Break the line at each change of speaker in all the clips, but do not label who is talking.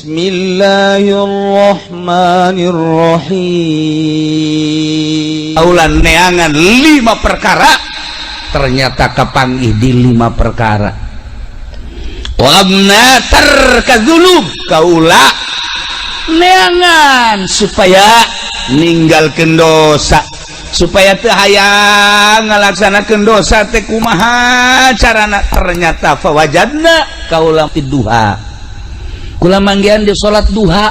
Bismillahirrahmanirrahim.
Kaulan neangan 5 perkara, ternyata kapanggih di 5 perkara. Wabna tarkadzulub, kaula neangan supaya ninggalkeun dosa, supaya teu hayang ngalaksanakeun dosa teh kumaha carana. Ternyata fawajadna kaula duha, kula manggihan di salat duha.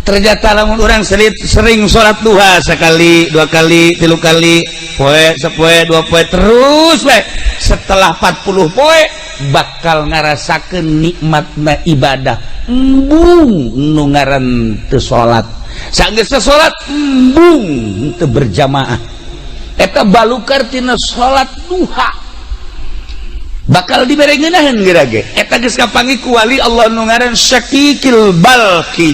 Ternyata lamun urang sering salat duha sekali, dua kali, tilu kali, poe sepoe, dua poe, terus we setelah 40 poe bakal ngarasakeun nikmatna ibadah. Embung nu ngaran teu salat, sanggeus salat embung teu berjamaah, eta balukar tina salat duha bakal dibere ngeunaheun geura ge. Eta geus kapanggih ku wali Allah nu ngaran Syakikil Balki,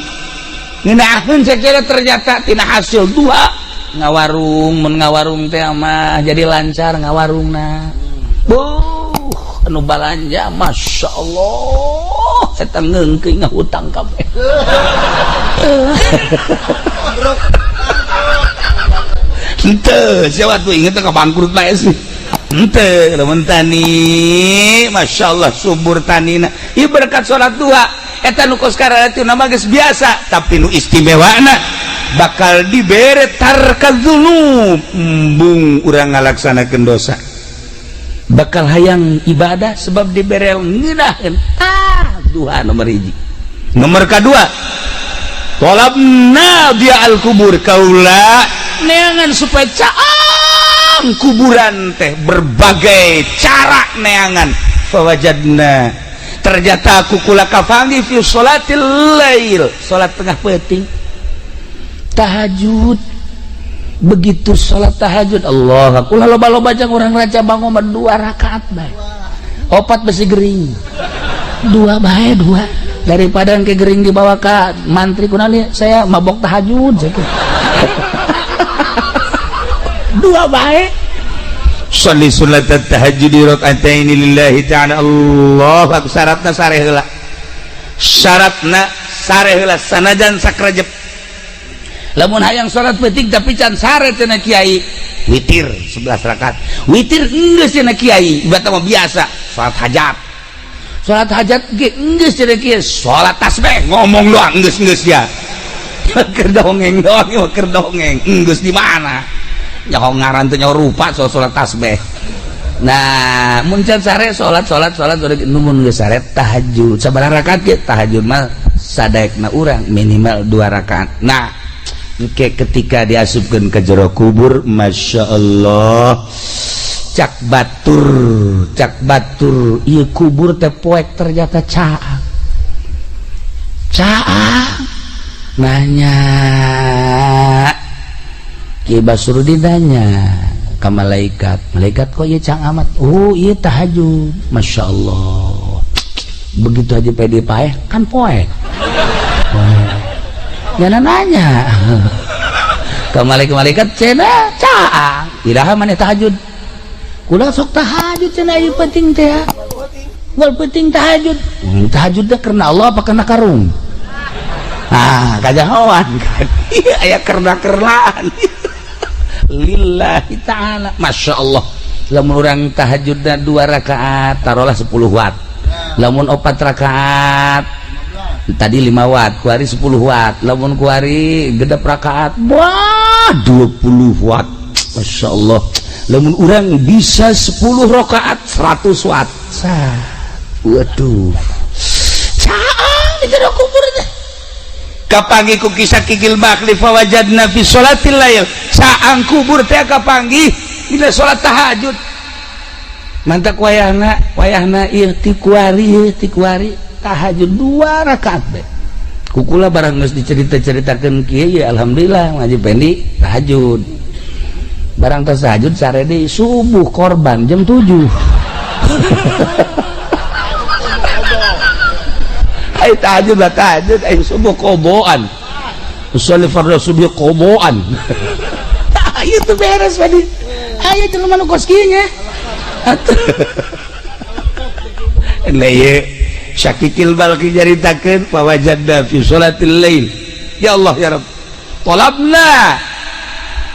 ngeunaheun sacara ternyata tina hasil duha ngawarung. Mun ngawarung teh mah jadi lancar ngawarungna, buh anu balanja Masya Allah, eta ngeungkeun ngahutang kabeh. Henteu sia tuh inget ka bangkrut bae sih. Henteu lamun tani Masya Allah subur tanina ieu berkat salat duha. Eta nu kos karatu nama geus biasa, tapi nu istimewana bakal dibere tarkadzunub, embung urang ngalaksanakeun dosa, bakal hayang ibadah sebab dibere ngeunaheun. Ah, duha nomor 1. Nomor kedua, tolabna dia al kubur, kaula neangan supaya caang kuburan teh berbagai cara neangan. Fawajadna, ternyata aku kula kapanggih fi sholatil lail, salat tengah peuting tahajud. Begitu salat tahajud Allah aku loba-loba jang urang raja bangun 2 rakaat bae, opat besi gering, 2 bae, 2 daripada ke gering dibawa ke mantri kunali saya mabok tahajud saya. 2 bae. Sholli sunat tahajud raka'ataini lillahi ta'ala. Allah aku syaratna sare heula, syaratna sare heula sanajan sakrejep. Lamun hayang salat peuting tapi can sare cenah kiai, witir 11 rakaat, witir geus cenah kiai bata mah biasa salat hajat, salat hajat ge geus cenah kiai salat tasbih ngomong doang geus-geus ya. Keur dongeng doang, keur dongeng geus di mana nyaho ngaran teh nyaho rupa soal salat tasbih. Nah mun can sare salat salat salat mun geus sare tahajud sabaraha rakaat ge? Tahajud mah sadaekna urang minimal 2 rakaat. Nah engke ketika diasupkeun ke jero kubur Masya Allah cak batur, cak batur ieu kubur teh poek ternyata caang caang. Nanya Ki Basrudin nanya ka malaikat, malaikat kok ieu caang amat? Oh ieu tahajud. Masya Allah begitu aja pede paeh kan poek nyana nanya ke malaikat-malaikat cenah caang iraha maneh tahajud? Kula sok tahajud cenah ieu penting teh, wal penting tahajud. Tahajud teh karena Allah apa karena karung? Ah kajahoan kan aya kerna-kernaan. Lillahi ta'ala Masya Allah lamun urang tahajudna 2 rakaat taruhlah 10 watt, lamun 4 rakaat tadi 5 watt, kuari 10 watt, lamun kuari gedep rakaat wah 20 watt. Masya Allah lamun urang bisa 10 rakaat 100 watt. Sah. Waduh caang di jero kubur teh kapanggih ku kisah Kikil Bakli fawajadna fi sholatil lail, caang kubur teh kapanggih dina salat tahajud. Mantak wayahna wayahna ieu ti kuari ti kuari tahajud 2 rakaat bae. Kukula barang geus dicerita-ceritakeun kieu ya alhamdulillah ngaji pendi tahajud. Barang teh tahajud sare deui subuh korban jam 7. Ai tahajud lah tahajud ai subuh koboan. Usolli fardhu subuh koboan. Tah ieu teh beres padi. Aya jelema nu kos kieu nya. Atuh. Nah ieu Syakikil Balki nyaritakeun fawajadna fi sholatil lail. Ya Allah ya Rabb, talabna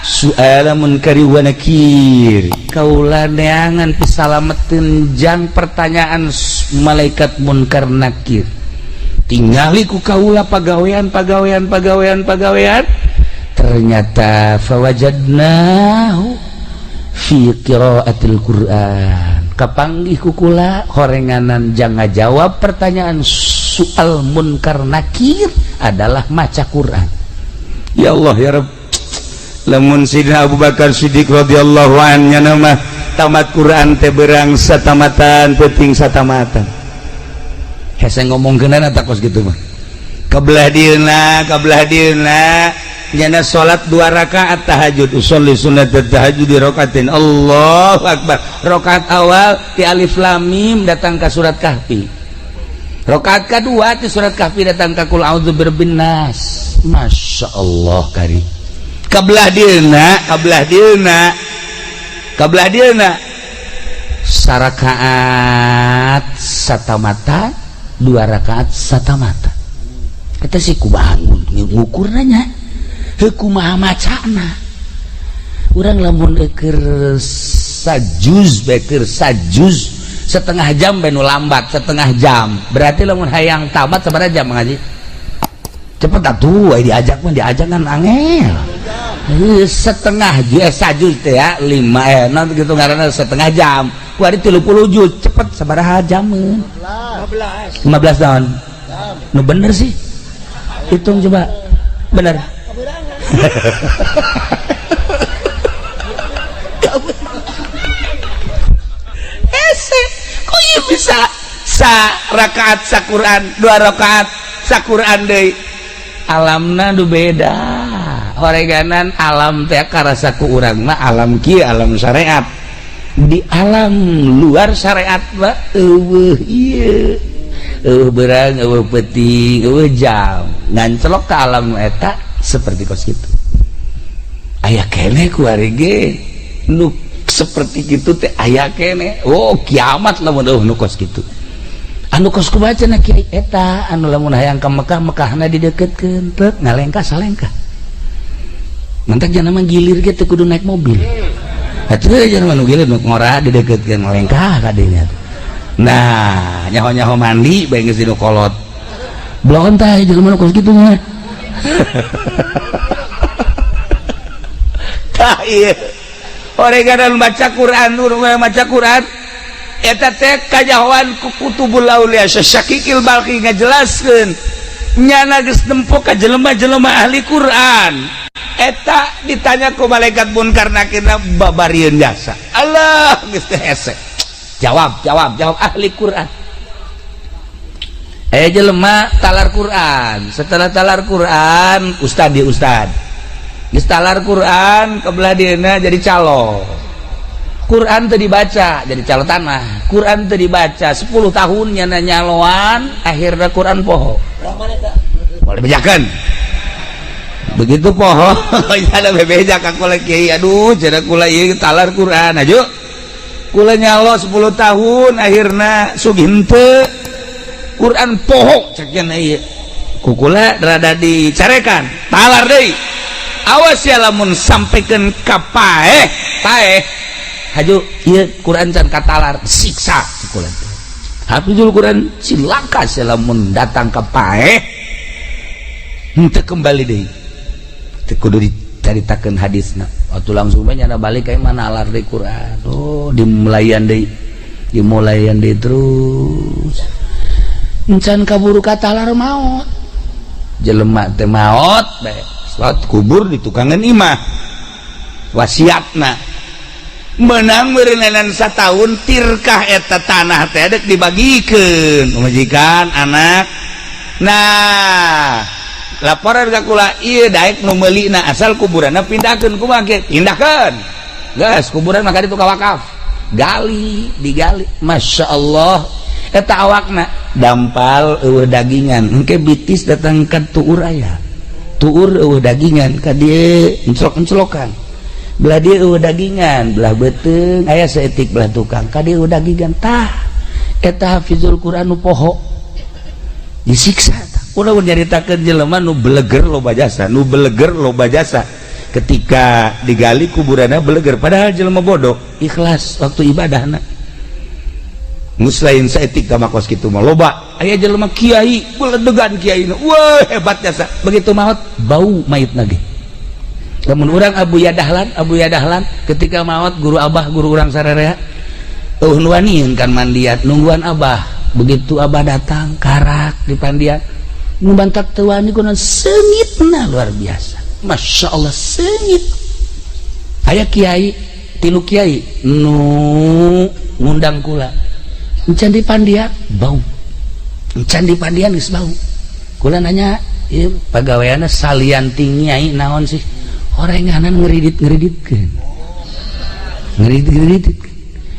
su'ala munkari wa nakir, kaula neangan pisalameteun jang pertanyaan malaikat munkar nakir. Tingali ku kaula pagawean pagawean pagawean pagawean, ternyata fawajadnahu fi qiraatil Qur'an. Kapanggih ku kula horenganan jang ngajawab pertanyaan soal munkar nakir adalah maca Quran. Ya Allah ya Rabb, lamun Sidina Abu Bakar Siddiq radhiyallahu anhu mah tamat Quran teh berang satamatan, penting satamatan. Hese ngomongkeunana tak kos kitu mah. Kabelah dieuna, kabelah dieuna nyana salat dua rakaat tahajud, usolli sunnat tahajud di rakaatin. Allahu akbar. Rakaat awal ti alif lam mim datang ka surat Kahfi. Rakaat kedua ti surat Kahfi datang ka qul a'udzu birabbin nas. Masya Allah kari. Kabelah dieuna, kabelah dieuna, kabelah dieuna sarakaat satamata, dua rakaat satamata. Kita sih ku bangun ngukur nanya kumaha macana urang. Lamun eker sajuz beker sajuz setengah jam benu lambat setengah jam, berarti lamun hayang tamat sabaraha jam ngaji cepet atuh? Diajak mah diajak kan angel. Setengah juz, sajuz teh ya lima, non gitu ngaranna setengah jam. Kuari 30 juz cepet sabaraha jam?
15.
15 tahun nu bener sih, hitung coba bener. Hese kok ieu bisa sa rakaat sa Quran, dua rakaat sa Quran deui? Alamna nu beda horeganan alam teh karasa ku urang mah alam kieu, alam syariat. Di alam luar syariat mah eueuh ieu, eueuh berang, eueuh peuting, eueuh jam. Ngancelok ke alam eta seperti kos kitu aya keneh ku ari ge nu seperti kitu teh aya keneh. Oh, kiamat lamun eueuh nu kos kitu. Anu kos kumaha cenah, Kiai? Eta anu lamun hayang ka Mekah, Mekahna dideukeutkeun, teu ngalengkah salengkah. Mantak jangan mah gilir ge teu kudu naik mobil atuh. Jangan mah nu gilir nu ngora dideukeutkeun, ngalengkah ka dinya. Nah, nyaho-nyaho mandi bae geus di kolot blon tah jelema nu kos kitu nya. Tah ieu oreganan baca Quran, nu maca Quran eta teh kajahoan ku kutubul aulia. Syakikil Balki ngajelaskeun nyana geus nempo ka jelema-jelema ahli Quran eta ditanya ku malaikat munkar nakirna babarieun jasa. Allah, geus teh hese jawab, jawab, jawab. Ahli Quran, jelema talar Quran. Setelah talar Quran, ustad di ustad geus talar Quran, kebelah dieuna jadi calo. Quran teu dibaca jadi calo tanah. Quran teu dibaca 10 tahun nyana nyaloan, akhirnya Quran poho. Boleh bejakan begitu poho nyana bebeja ka kula, "Kiai, aduh," cenah, "kula ieu talar Quran aju kula nyalo 10 tahun, akhirna sugih henteu, Quran poho." Cek nya ieu ku kula rada dicarekan, talar deui. "Awas ya lamun sampaikan ka paeh, paeh haju ieu Quran can katalar, siksa kula." Hafizul Quran cilaka lamun datang ka paeh, henteu kembali deui. Teu kudu dicaritakeun hadisna waktu langsung bae nyana balik ka mana alar deui Quran. Oh, dimulayan deui, dimulayan deui terus encan kaburu katalar maot. Jelema teh maot bae, salat kubur di tukangan imah, wasiatna menang meureunan satahun tirkah eta tanah teh dek dibagikeun pamajikan anak. Nah, laporan ka kula ieu daek nu meulina asal kuburanna pindahkeun. Kumaha ge pindahkeun geus kuburan mah ka ditu ka wakaf. Gali, digali, Masya Allah, eta awakna dampal eueuh dagingan. Engke bitis datang ka tuur, aya tuur eueuh dagingan, ka dieu enclok-enclokan. Belah dieu eueuh dagingan, belah beuteung aya saeutik, belah tukang ka dieu eueuh dagingan. Tah, eta hafizul Quran nu poho. Disiksa. Ulah nyaritakeun jelema nu beleger loba jasa, nu beleger loba jasa. Ketika digali kuburanna beleger, padahal jelema bodoh, ikhlas waktu ibadahna. Geus lain saeutik ka makos kitu mah loba. Aya jelema kiai, beledegan kiai. Wah, hebat jasa. Begitu maot bau mayitna ge. Lamun urang Abu Yadahlan ketika maot guru abah, guru urang sararea eueuh nu wanian kan mandian nungguan abah. Begitu abah datang karak di pandian nu bantak teu wani kunaon seungitna luar biasa. Masya Allah seungit. Aya kiai, tilu kiai nu ngundang kula. Encan di pandian bau. Encan di pandian geus bau. Kula nanya, ieu pagaweanna salian ti nyai naon sih? Orenganan ngeridit-ngeriditkeun. Ngeridit-ngeriditkeun.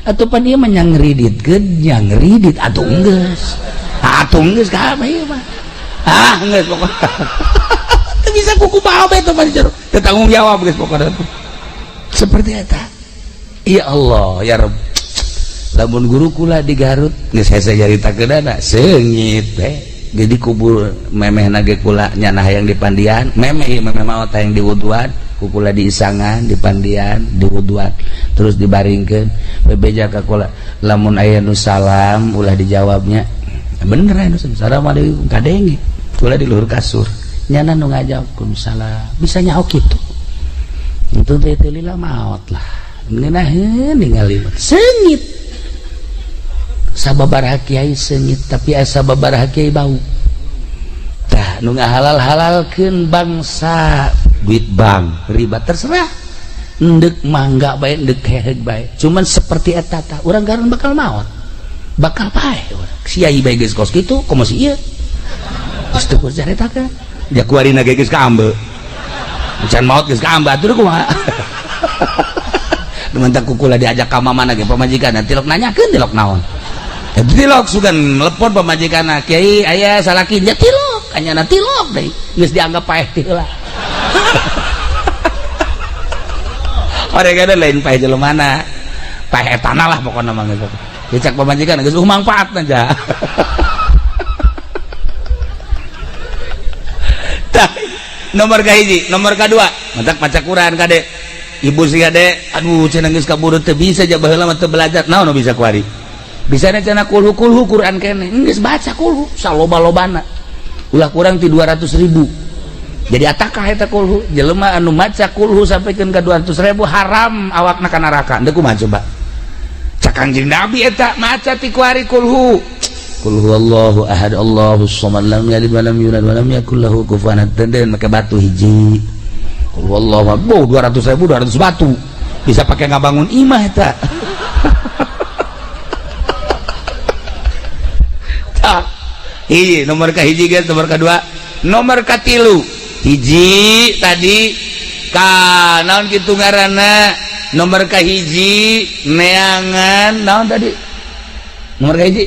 Atuh pan ieu mah nya ngeriditkeun, nya ngeridit atuh geus. Atuh geus kabeh ieu mah. Ah, geus pokona. Teu bisa kuku bae teh mah jero. Teu tanggung jawab geus pokona. Seperti eta. Ya Allah, ya Rabb. Lamun guru kula di Garut geus hese nyaritakeunana seungit teh. Jadi kubur memehna ge kula nyana hayang di pandian, memeh memeh maot hayang diwuduan, ku kula diisangan di pandian, diwuduan, terus dibaringkeun bebeja ka kula. Lamun aya nu salam ulah dijawabnya. Bener aya nu assalamualaikum kadenge. Kula di luhur kasur. Nyana nu ngajawab salam. Bisa nyaho kitu. Itu teh teu lila maot lah. Ngeunaheun ningali seungit. Sababaraha kiai seungit tapi asa sababaraha kiai bau. Tah nu ngahalal-halalkeun bangsa duit bank riba terserah. Endek mangga bae endek heheg bae. Cuman seperti eta tah urang garun bakal maot. Bakal paeh urang. Kiai bae geus kos kitu komo si ieu. Geus teu kudu caritakeun. Ja kuarina ge geus kaambe. Can maot geus kaambe atuh kumaha. Mantak kukula diajak ka mamana ge pamajikan tilok nanyakeun tilok naon. Tilok sugan telepon pamajikan kiai aya salaki nya tilok anyana tilok deui geus dianggap paeh teh heula. Oregana lain paeh jelemana paeh etana lah pokona mah geus. Dicak pamajikan geus mangfaatna ja. Tah nomor kahiji, nomor kadua mantak maca Quran kade. Ibu si kade aduh cenah geus kaburu teu bisa ja baheula mah teu belajar naon bisa kuari. Bisa cenah kulhu-kulhu Quran kene geus baca kulhu saloba-lobana ulah kurang ti 200.000 jadi atakah eta kulhu jelema anu maca kulhu sampikeun ka 200.000 haram awakna ka neraka deuk kumaha coba cak Kangjeng Nabi eta maca ti kuari kulhu qul huwallahu ahad Allahus samad lam yalid walam yulad walam yakul lahu kufuwan ahad den make batu hiji qul huwallahu ahad 200.000 200 batu bisa pakai ngabangun imah eta. Hiji nomor ka hiji guys, nomor kedua, nomor katilu hiji tadi ka naon kitu ngaranna nomor ka hiji neangan naon tadi nomor ka hiji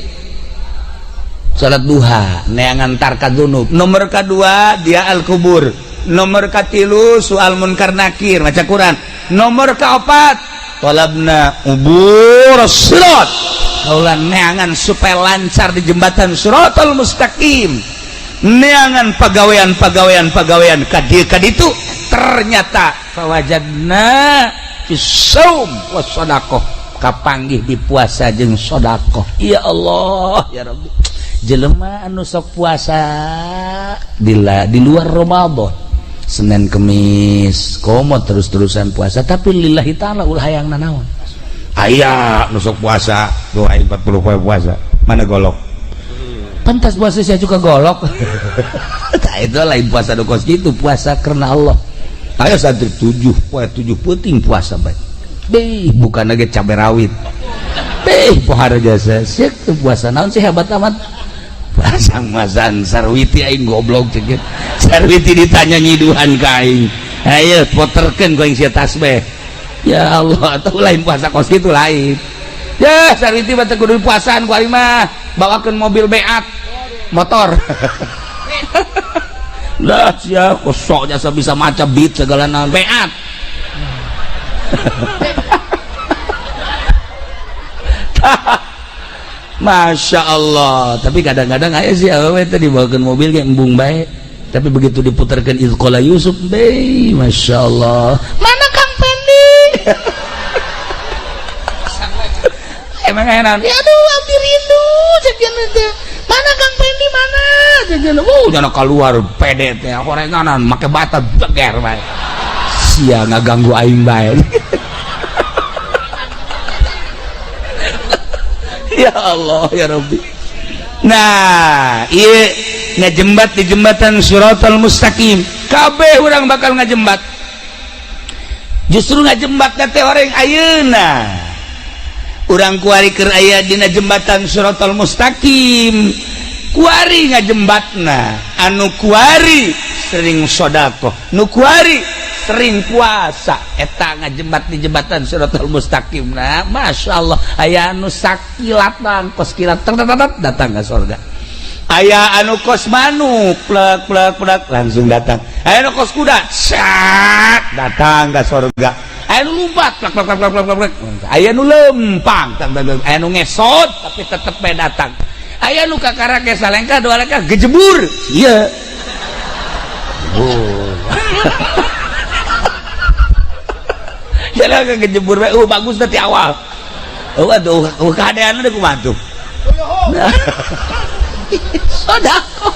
salat duha neangan tarka dzunub, nomor kedua dia al kubur, nomor katilu soal munkar nakir maca Quran, nomor keempat talabna ubur sirat kaulah neangan supaya lancar di jembatan siratal mustaqim, neangan pagawean kadieu kaditu ternyata fawajadna fis saum was sadaqah kapanggih di puasa jeung sedekah. Ya Allah ya Rabbi, jelema anu sok puasa di luar Ramadan Senin Kemis komo terus-terusan puasa tapi lillahi ta'ala ulah hayang nanaon. Aya nu sok puasa doa 40 poe puasa mana golok pantas puasa saya juga golok. Tah itu lain puasa nu kos kitu, puasa karena Allah. Ayo santri 7 poe 7 peuting puasa bae. Beh bukan lagi cabe rawit. Beh pohara jasa sieuk puasa naon sih hebat amat. Puasa masan sarwiti aing goblok ceuk. Sarwiti ditanya nyiduhan ka aing. Ayo poterkeun ku aing sia tasbih. Ya Allah, atau lain puasa kos kitu lain. Ya sarwiti mah teu kudu puasaan ku aing mah. Bawakeun mobil beat motor. Lah sia kosok jasa bisa maca beat segala naon beat. Masya Allah. Tapi kadang-kadang aya sih awewe teh dibawakeun mobil ge embung bae. Tapi begitu diputarkan Izqala Yusuf, be, Masya Allah. Mana Kang Pendi? Emang enak. Ya aduh, abdi rindu cekian teh. Mana Kang Pendi mana? Cekian. Oh, jangan keluar pede teh. Horenganan make bata beger bae. Sia ngaganggu aing bae. Ya Allah ya Rabbi. Nah, ieu ngajembat di jembatan Shiratal Mustaqim. Kabeh urang bakal ngajembat. Justru ngajembat teh orang ayeuna. Urang kuari keur aya dina jembatan Shiratal Mustaqim. Kuari ngajembatna, anu kuari sering sedekah, nu kuari sering puasa, eta ngajembat di jembatan Shiratal Mustaqim. Nah, Masya Allah, aya anu sakilatan kos kilat datang ke surga. Aya anu kos manuk plek plek plek langsung datang. Aya anu kos kuda sat datang ke surga. Aya anu lompat plek plek plek plek plek. Aya anu lempang, aya anu ngesot tapi tetep bae datang. Aya nu kakara ge salengkah dua lengkah gejebur. Ieu. Oh. Jalan kejebur bae, bagus teh awal. Oh aduh, kahadean deui kumaha tuh. Sedekah.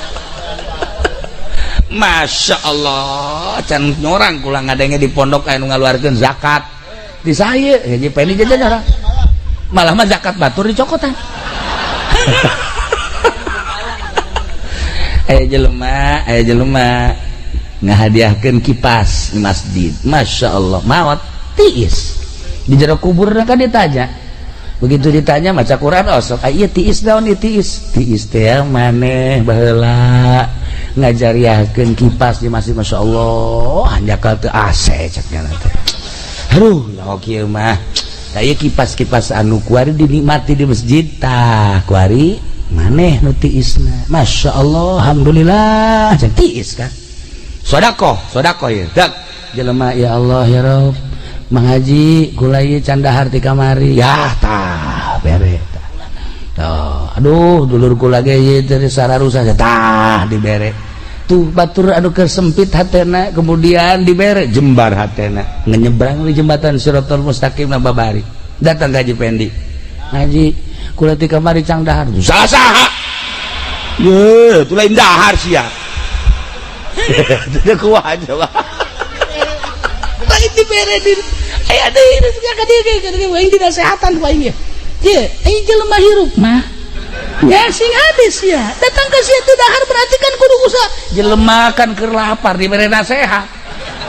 Masya Allah, can nyorang kula ngadenge di pondok aya nu ngaluarkeun zakat. Di saya, hiji peni jajan nyorang. Malah mah zakat batur dicokotan. Aya jelema ngahadiahkeun kipas di masjid. Masya Allah, maot tiis di jero kubur kan ditanya. Begitu ditanya maca Quran osok, oh, iya tiis daun tiis. Tiis teh maneh baheula ngajariahkeun kipas di masjid. Masya Allah, hanjakal teu AC ceknya teh. Aduh, nyaho kieu mah. Tah ieu kipas-kipas anu kuari dinikmati di masjid tah kuari maneh nu tiisna. Masya Allah, alhamdulillah cek tiis kan. Sedekah, sedekah ieu. Dak jelema ya Allah ya Rabb. Mang Haji kula ieu can dahar ti kamari. Ya tah bere tah. Tuh, aduh dulur kula ge ieu teh sararusa tah dibere. Tuh batur anu keur sempit hatena kemudian dibere jembar hatena. Ngenyebrang di jembatan Shiratal Mustaqim na babari. Datang ka Haji Pendi. Haji kula ti kamari cang dahar. Salah saha? Ye, tu lain dahar sia. Teu kuat coba. Lain dibere di aya deui ka dieu aing dinasehatan ku aing ye. Ye, aing jelema hirup mah. Ya sing hadis ya. Datang ka sia teu dahar berarti kan kudu usaha. Jelema kan keur lapar dibere nasehat.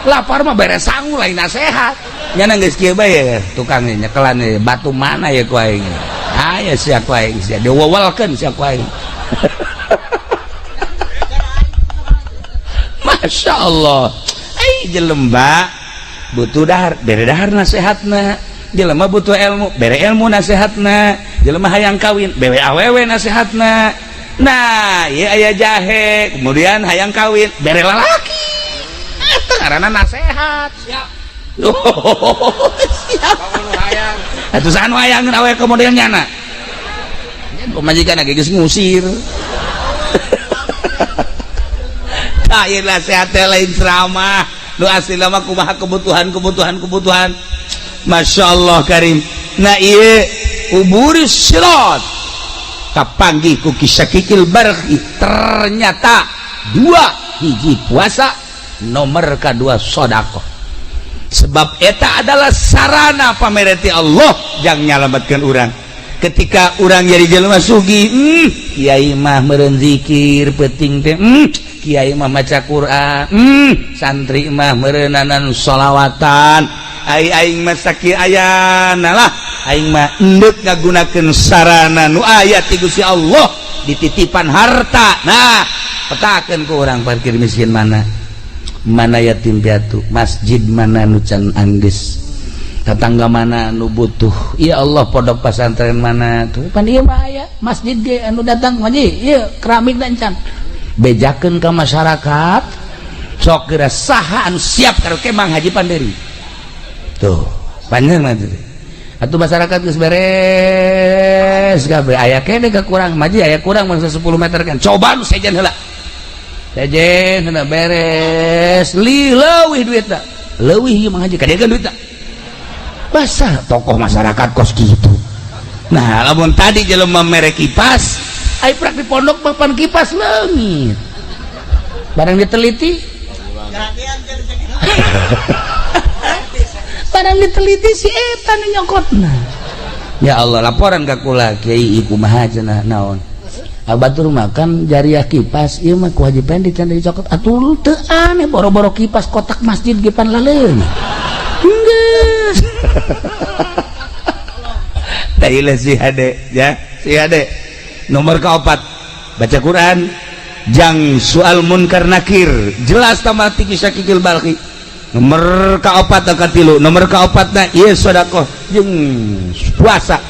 Lapar mah bere sangu lain nasehat. Nya geus kieu bae tukang nyekelan batu mana ya ku aing. Aya sia ku aing sia diwewelkeun sia ku aing. Masya Allah. Ai jelema butuh dahar, bere dahar nasehatna. Jelema butuh ilmu, bere ilmu nasehatna. Jelema hayang kawin, bere awewe nasehatna. Nah, ieu aya jahe, kemudian hayang kawin, bere lalaki. Eta ngaranna nasehat. Siap. Oh, siap. Atuh saha nu hayangeun awewe kemudian nyana? Pamajikan ge geus ngusir. Tah ieu nasehat teh lain ceramah. Nu asli mah kumaha kebutuhan. Masya Allah karim. Nah ieu uburis sirat kapanggih ku kisakikil barhi. Ternyata dua hiji puasa, nomor kedua sedekah. Sebab eta adalah sarana pamereti Allah jang nyalametkeun urang. Ketika urang jadi jelema sugih, kiai mah meureun zikir peuting teh, kiai mah maca Quran, santri mah meureunanan sholawatan. Ai aing mah sakieu ayana lah, aing mah endek ngagunakeun sarana nu aya ti Gusti Allah dititipan harta. Nah, petakeun ku urang parkir miskin mana? Mana yatim piatu, masjid mana nu can anggeus, tetangga mana anu butuh. Ya Allah, pondok pesantren mana tuh pan ieu mah aya masjid ge anu datang haji ieu keramik dan can bejakeun ka masyarakat. Sok geura saha anu siap karaoke Mang Haji Panderi tuh panjang mah. Atuh masyarakat geus beres kabeh, aya keneh kekurang maji, aya kurang mangsa 10 meter kan. Coba nu sejen heula, sejen heula beres, li leuwih duitna, leuwih ieu mah haji kadegan duitna. Basah tokoh masyarakat kos kitu. Nah, lamun tadi jelema mere kipas, ai prak di pondok papan kipas leungit. Barang diteliti, barang diteliti si eta nu nyokotna. Ya Allah, laporan ka kula, "Kiai, kumaha cenah, naon?" "Batur makan jariah kipas ieu mah kewajiban ditanda dicokot." Atuh teu aneh, boro-boro kipas, kotak masjid ge pan laleung. Geus. Tailah si hade ya, si hade. Nomor keempat, baca Quran jang soal munkar nakir, jelas tambah tiki Syakikil Balkhi. Nomor keopat katilu, nomor keopatna ieu sedekah jeung puasa.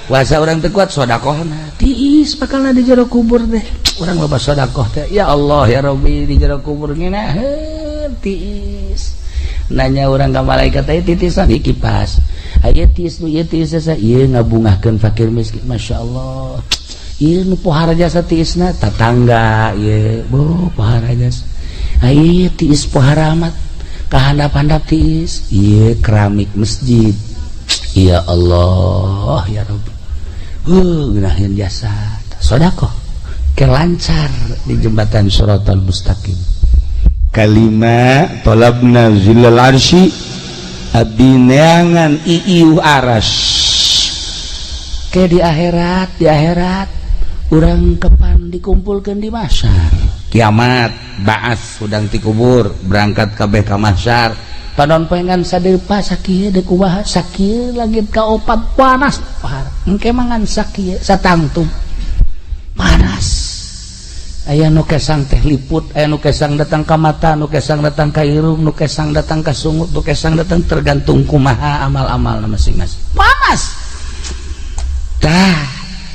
Puasa orang teu kuat, sedekahna tiis bakalna di jero kubur teh. Urang loba sedekah teh, ya Allah ya Rabbi, di jero kubur ngeunaheun tiis. Nanya orang ka malaikat teh, titisan ieu kipas. Aya tiis nu ieu tiis ieu ngabungahkeun fakir miskin, masyaallah. Ieu nu pohara jasa tiisna tatangga ieu, bo pohara jasa. Ieu tiis pohara amat kahandap-handap tiis ieu keramik masjid. Ya Allah ya Rabbi. Ngeunaheun jasa sedekah ke lancar di jembatan Shiratal Mustaqim. Kalima, talabna zillal arsy, abdi neangan iiu aras ke di akhirat. Di akhirat urang kepan dikumpulkan di mahsyar kiamat, baas udang ti kubur, berangkat kabeh ka mahsyar. Panon poe ngan sadepa sakieu, deuk kumaha sakieu, langit kaopat panas parah. Engke mangan sakieu satangtung panas. Aya nu kesang teh liput, aya nu kesang datang ka mata, nu kesang datang ka irung, nu kesang datang ka sungut, nu kesang datang tergantung kumaha amal-amal masing-masing. Panas tah,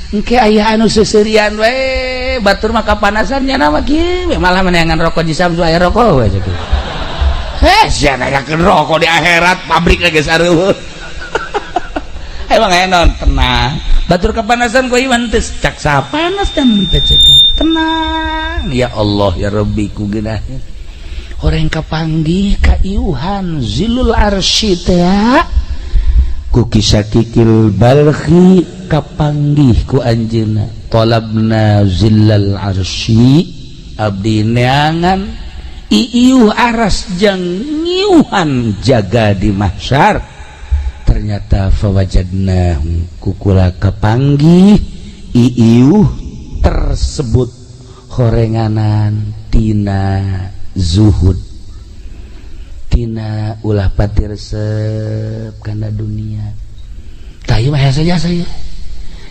engke aya anu seuseurian we, batur mah kapanasan nya mah kieu malah meneangan rokok di Samsu, aya rokok we kitu. Eh, sia nanyakeun rokok di akhirat, pabrik lagi sareueuh. Emang aya naon, tenang. Batur kepanasan ku iman teh cak panas dan teh cek. Tenang. Ya Allah ya Rabbi, ku geunaheun. Horeng kapanggih kaiuhan zilul arsy teh ku Kisakikil Balkhi, kapanggih ku anjeunna, talabna zillal arsy, abdi neangan iiuh aras jang ngiuhan jaga di mahsyar. Ternyata fawajadna, kukula kapanggih iiuh tersebut horenganan tina zuhud, tina ulah pati resep kana dunia. Tah, ieu mah hese jasa ieu,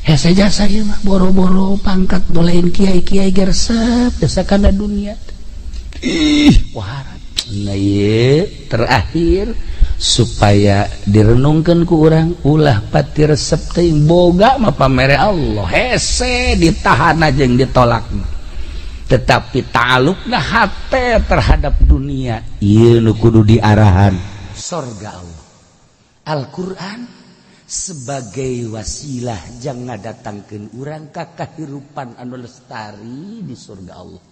hese jasa ieu mah, boro-boro pangkat lain kiai, kiai ge resep jasa kana dunia. Ih, wah. Nah, ieu terakhir supaya direnungkan ku urang, ulah pati resep teh. Boga mah pamere Allah, hese ditahan aja yang ditolak, tetapi ta'alluqna hate terhadap dunia ieu nu kudu diarahan sorga Allah. Al-Quran sebagai wasilah jangan datangkan urang ka kahirupan anu lestari di surga Allah.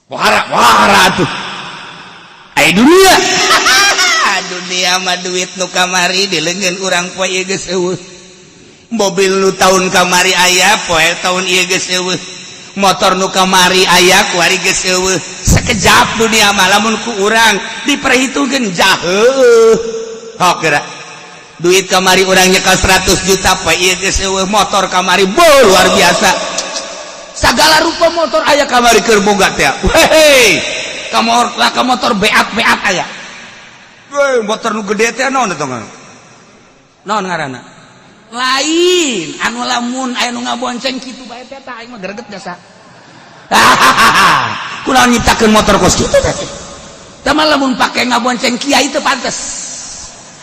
Wahara wahara tuh. Ai dunia, dunia mah duit nu kamari di leungeun urang, poe ieu geus eueuh. Mobil nu tahun kamari aya, poe tahun ieu geus eueuh. Motor nu kamari aya, kuari geus eueuh. Sekejap dunia mah lamun ku urang diperhitungkeun jauh. Hok geura duit kamari urang nyekel 100 juta, poe ieu geus eueuh. Motor kamari bo luar biasa, segala rupa motor aya kamari keur boga teh. Hei, kamor lah ka motor beak-beak aya. Weh, motor nu gede teh naon eta, naon ngaranna? Lain anu lamun aya nu ngabonceng kitu bae teh, tah aing mah greget jasa. Kunaon nyiptakeun motor kos kitu teh? Tah mah lamun pake ngabonceng kiai teu pantes.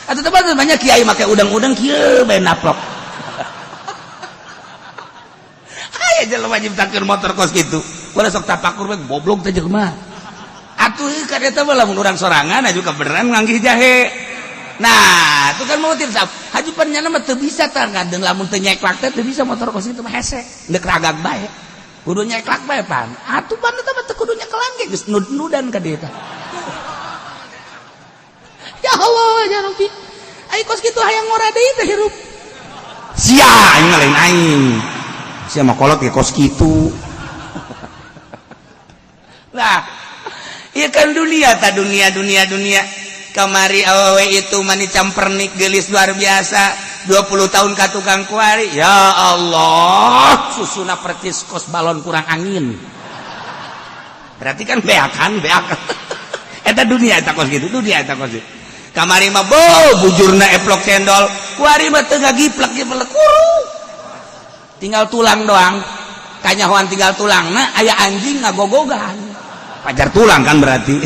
Atuh teu pantes, banyak kiai make udang-udang kieu bae naplok. Aya jelema nyiptakeun motor kos kitu. Ulah sok tapakur we, goblok teh jelema. Atuh ka eta mah lamun urang sorangan aju kebeneran nganggih jahe. Nah, itu kan mau sap. Haju pan nyana mah teu bisa tah ngadeun lamun teu nyeklak teh teu bisa motor kos kitu mah hese. Deuk ragag bae. Kudu nyeklak bae pan. Atuh pan eta mah teu kudu nyekelan ge geus nud-nudan ka dieu tah. Ya Allah, ya Rabbi. Ai kos kitu hayang ngora deui teh hirup. Sia aing lain aing. Sia mah kolot ge kos kitu. Nah, ieu kan dunia ta dunia dunia dunia. Kamari awewe itu mani campernik gelis luar biasa 20 tahun ka tukang kuari. Ya Allah, susuna percis kos balon kurang angin. Berarti kan beakan beak. Eta dunia eta kos gitu, dunia eta kos gitu. Kamari mah bo bujurna eplok cendol, kuari mah teu ngagiplek giplek kuru. Tinggal tulang doang. Kanyahoan tinggal tulang, nah aya anjing ngagogogan. Pajar tulang kan berarti.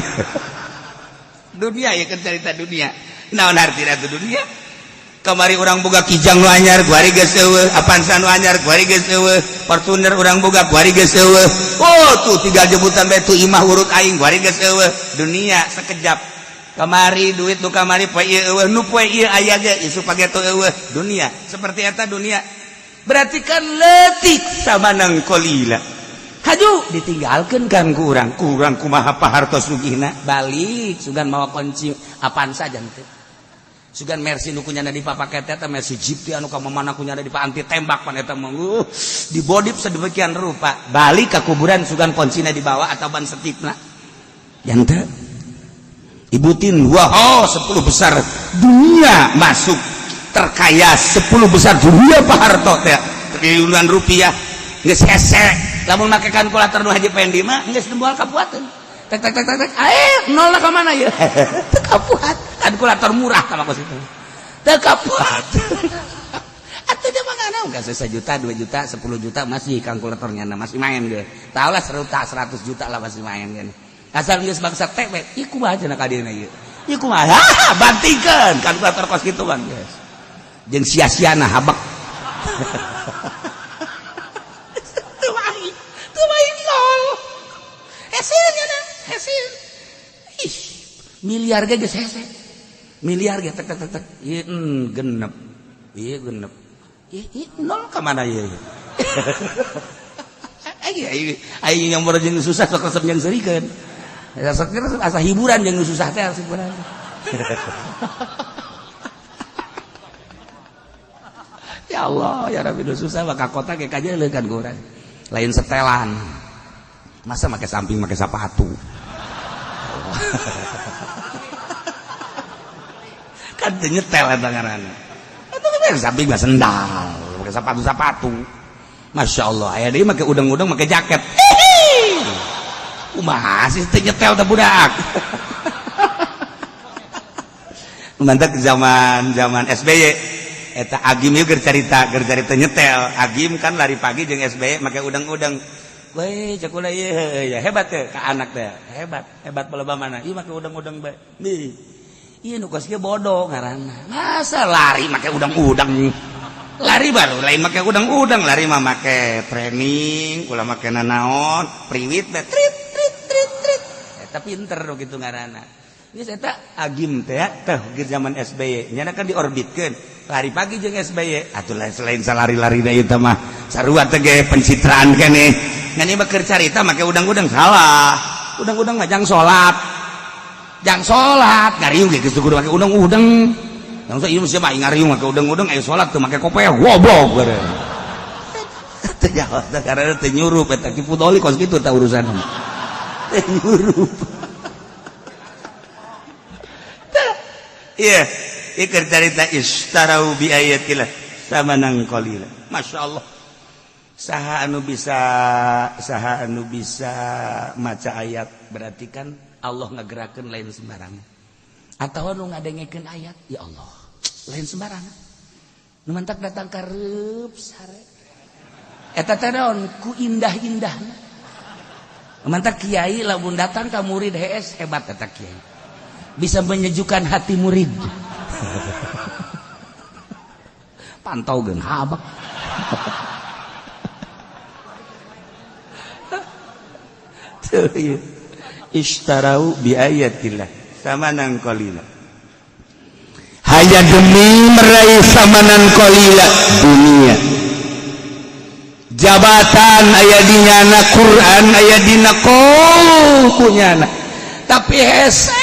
Dunia ya kan cerita dunia. Naon artina itu dunia? Kamari urang boga Kijang nu anyar, kuari geus eueuh, Avanza nu anyar, kuari geus eueuh, Fortuner urang boga, kuari geus eueuh. Oh, tuh tinggal jemputan bae tuh imah urut aing, kuari geus eueuh. Dunia sekejap. Kamari duit nu kamari poe ieu eueuh, nu poe ieu aya ge isuk pageto eueuh. Dunia seperti eta dunia. Berarti kan leutik samanang qalila. Haju ditinggalkan kan kurang kurang kumaha pahartos sugihna balik sugan mawa kunci Avanza janten sugan Mercy nu kunyana dipapaket eta Mercy Jeep teh anu ka mana kunyana di anti tembak pan eta mah dibodip sedemikian rupa balik ke kuburan sugan kuncina dibawa atau ban setipna janten ibutin wah oh, 10 besar dunia masuk terkaya 10 besar dunia Pak Harto teh triliunan rupiah geus hese lamun make kalkulator nu Haji Pendi mah geus moal kapuateun tek tek tek tek tek nol ka mana ieu teu kapuat kalkulator murah sama kos itu teu kapuat atuh dia mah ngana enggak 1 juta 2 juta 10 juta masih kalkulatornya masih main ge tahu lah 100 juta lah masih main ge asal geus bangsa tek we ieu kumaha cenah ka dieuna ieu ieu kumaha bantingkeun kalkulator kos kitu bang geus jeung sia-siana habek. Miliar ge geus hese. Miliar ge tek tek tek tek. Ieu genep. Ieu genep. Ieu nol ka mana ieu? Ai ai yang baru jeung susah sok resep jeung seurikeun. Sok asa hiburan jeung susah teh asa hiburan. Ya Allah, ya Rabbi susah maka kota ge kajeuleuh kan urang. Lain setelan. Masa make samping make sepatu. Kan teu nyetel eta ngaranna. Eta mah samping mah sendal, make sepatu-sepatu. Masya Allah, aya deui make udang-udang make jaket. Kumaha sih teu nyetel teh budak. Mantap zaman-zaman SBY eta Agim ieu keur carita nyetel. Agim kan lari pagi jeung SBY make udang-udang. Weh, cek ulah ieu ya hebat teh ka anak teh. Hebat, hebat baleba mana? Ieu make udang-udang bae. Nih. Ieu nu kos kieu bodoh ngaranna. Masa lari make udang-udang? Lari baru lain make udang-udang, lari mah make training, ulah make nanaon, priwit teh trit trit trit trit. Eta pinter nu kitu ngaranna. Geus eta Agim teh teh ge zaman SBY, nyana kan diorbitkeun. Lari pagi jeung SBY, atuh selain salari-lari da ieu mah sarua teh ge pencitraan keneh. Ngan ieu mah keur carita make udang-udang salah. Udang-udang mah jang salat. Jang salat ngariung ge geus kudu make udang-udang. Yang ieu mah siapa ngariung make udang-udang aya salat teu make kopeah goblok beureun. Teu jawab teh karena teu nyurup eta Ki Fudoli kos kitu tah urusan. Teu nyurup. Iya, ieu keur carita istarau bi ayatillah samanan qalila. Masya Allah. Saha anu bisa maca ayat berarti kan Allah ngagerakeun lain sembarangan. Atau anu ngadengekeun ayat, ya Allah, lain sembarangan. Nu mantak datang ka reup sare. Eta teh naon ku indah-indahna. Mantak kiai lamun datang ka murid hees hebat eta kiai. Bisa menyejukkan hati murid. Pantau geun habak. Ishtarau bi ayatillah samanan qalila. Hanya demi meraih samanan qalila, dunia, jabatan aya di nyana, Quran aya dina punya, tapi hese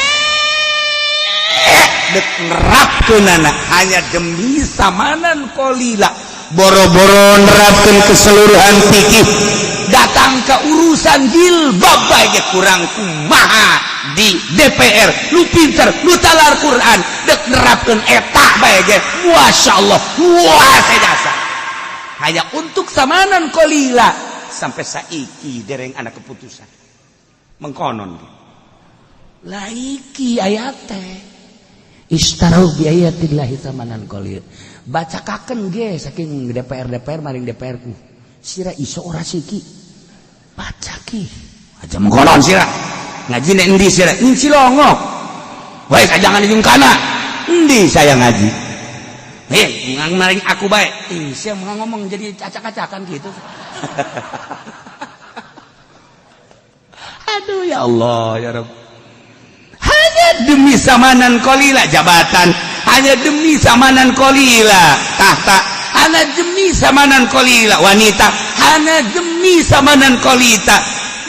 dek nerapkeunana hanya demi samanan qalila. Boro-boro nerapkeun keseluruhan fikih, datang ke urusan jilbab bae kurang. Kumaha di DPR lu pinter, lu talar Quran, dek nerapkeun eta bae ge, Masya Allah, wah, saya hanya untuk samanan qalila, sampai saiki dereng ana keputusan. Mengkonon laiki ayat teh, ishtarau bi ayatillahi samanan qalil. Bacakaken ge saking DPR DPR maring DPR ku sira iso ora siki, baca ki aja. Mengkonon sira ngaji nek endi? Sira ing Cilongok wae, jangan di kana endi saya ngaji. Eh, maring aku baik. Ih, saya mau ngomong jadi acak-acakan gitu. Aduh, ya Allah, ya Rabb. Hanya demi samanan qalila jabatan, hanya demi samanan qalila tahta, hanya demi samanan qalila wanita, hanya demi samanan qalila.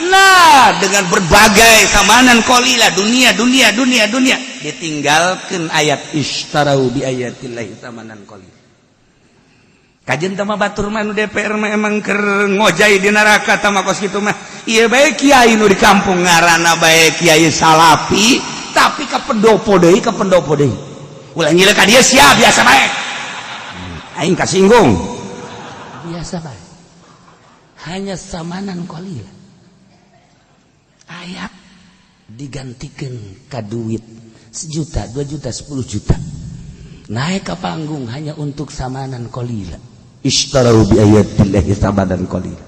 Nah, dengan berbagai samanan qalila, dunia, dunia, dunia, dunia, ditinggalkan ayat ishtarau bi ayatillahi samanan qalila. Kajen tama batur mah, nu DPR mah emang keur ngojay di neraka tama kos kitu mah. Ieu bae kiai nu di kampung, ngaranna bae kiai salapi, tapi ka pendopo deui, ka pendopo deui. Ulah nyilek ka dieu sia, biasa bae. Aing kasinggung. Biasa bae. Hanya samanan qalila. Ayat digantikan ka duit sejuta, 2 juta, 10 juta. Naik ke panggung hanya untuk samanan qalila. Ishtarau bi ayatillahi samanan qalila.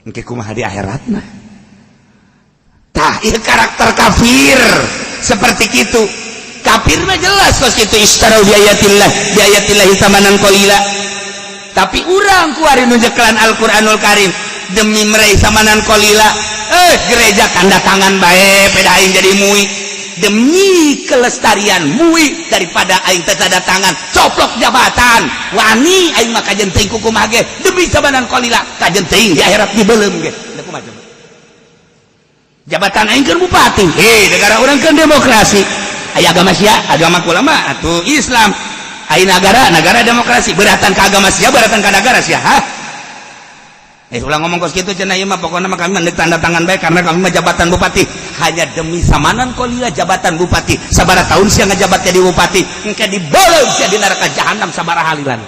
Engke kumaha di akhiratna? Tah, ieu karakter kafir seperti itu. Kafir mah jelas kos kitu, ishtarau bi ayatillahi samanan qalila. Tapi urang kuari nu nyekelan Al-Qur'anul Karim demi meraih samanan qalila, eh, gereja tanda tangan bae peda aing jadi MUI demi kelestarian MUI, daripada aing teu tanda tangan coplok jabatan, wani aing mah kajen teuing kumaha ge demi samanan qalila, kajen teuing di akhirat dibeuleum ge. Da kumaha coba? Jabatan aing kan bupati, hei, negara urang kan demokrasi, aya agama sia, agama kula mah atuh Islam. Aya negara, negara demokrasi, beratan ke agama sia, beratan ke negara sia, hah? Eh, ulah ngomong kos kitu cenah, ieu mah pokokna mah kami mah tanda tangan bae karena kami mah jabatan bupati hanya demi samanan qalila. Jabatan bupati sabaraha tahun sia ngajabat jadi bupati? Engke dibeuleum sia di neraka jahanam sabaraha halilan.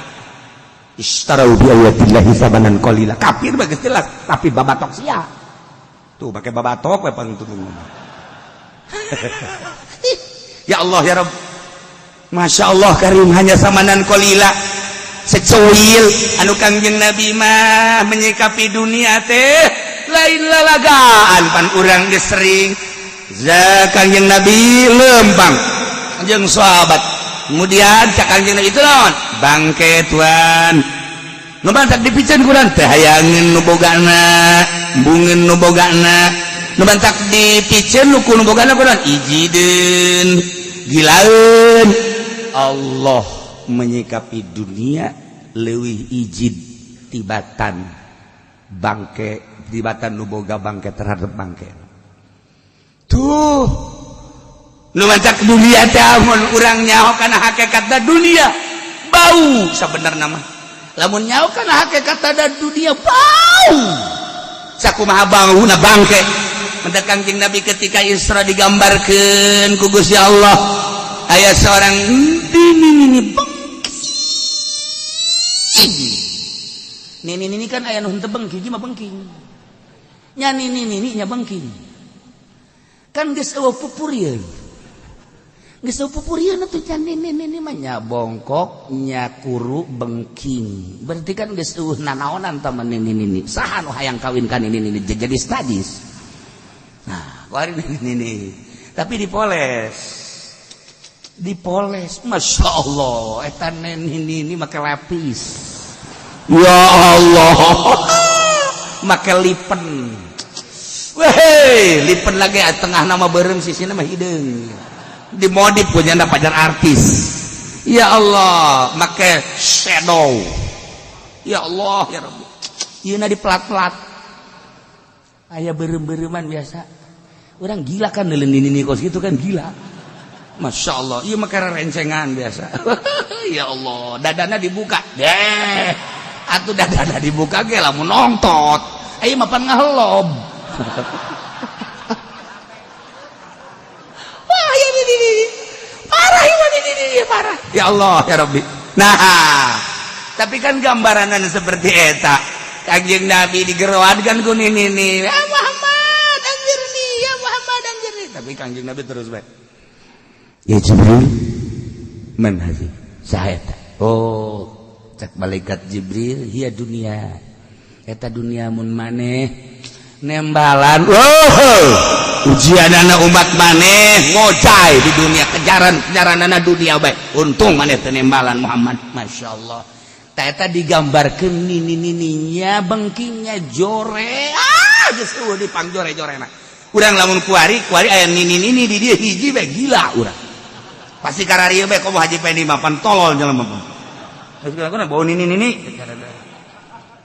Ishtarau bi ayatillahi samanan qalila. Kafir mah geus jelas, tapi babatok sia tuh pakai babatok we pang ngomong. Ya Allah, ya Rabb, Masya Allah Karim, hanya samanan qalila secuil. Anu Kangjeng Nabi mah menyikapi dunia teh lain lalagaan. Pan urang geus sering za Kangjeng Nabi lempang jeung sahabat, kemudian cak Kangjeng Nabi, itu naon? Bangke, tuan. Nu mantak dipiceun kurang teh hayangeun nu bogana, bungeun nu bogana. Nu mantak dipiceun nu ku nu bogana kurang ijideun, gilaeun. Allah menyikapi dunia leuwih ijid tibatan bangke, tibatan nu boga bangke terhadap bangke. Tuh, nu mancak dunia teh amun urang nyaho kana hakikatna, dunia bau. Sabenerna mah lamun nyaho kana hakikatna, dunia bau. Sakumaha bauna bangke? Mendak Kangjeng Nabi ketika Isra digambarkeun ku Gusti Allah, aya seorang ini bengking. Nini nini kan aya nu henteu bengking, mah bengking nya. Nini nini nya bengking kan geus eueuh pupurieun, geus eueuh pupurieun atuh can. Nini nini mah nya bongkok, nya kuru, bengking, berarti kan geus eueuh nanaonan tah nini nini. Saha nu hayang kawin ka nini nini? Jadi sadis. Nah, kuari nini nini tapi dipoles, dipoles, Masya Allah, eta nini nini make lapis, ya Allah, make lipen. Weh, lipen lagi tengah nama bareng, sisi nama hidung dimodif punya pacar artis. Ya Allah, make shadow. Ya Allah ya Rabbi, ieu di pelat-pelat aya beureum-beureuman. Biasa orang gila kan neuleun nini kos gitu kan, gila. Masya Allah, iya, make rencengan biasa. Ya Allah, dadana dibuka deh atuh, dadana dibuka ge lamun nongtot ayo mapan ngahelob. Wah ya, ini, ini parah ini, ini parah. Ya Allah ya Rabbi. Nah, tapi kan gambaranan seperti eta, Kanjeng Nabi digeroan kan ku nini nih, "Ya Muhammad, anjirni, ya Muhammad, anjirni." Tapi Kanjeng Nabi terus baik, "Ya Jibril, man hadhi?" Saha eta? Oh, cek malaikat Jibril, "Hiya dunia." Eta dunia mun maneh nembalan. Oh, ujian anak umat maneh ngocai di dunia, kejaran kejaran anak dunia baik. Untung maneh teu nembalan, Muhammad. Masya Allah, eta digambarkan nini nininya bengkingnya jore. Ah, geus eueuh dipang jore jorena. Urang lamun kuari kuari aya nini nini di dieu hiji bae, gila urang pasti. Kararieu bae, komo Haji Pendi mah pan tolol jelema mah. Geus bau nini nini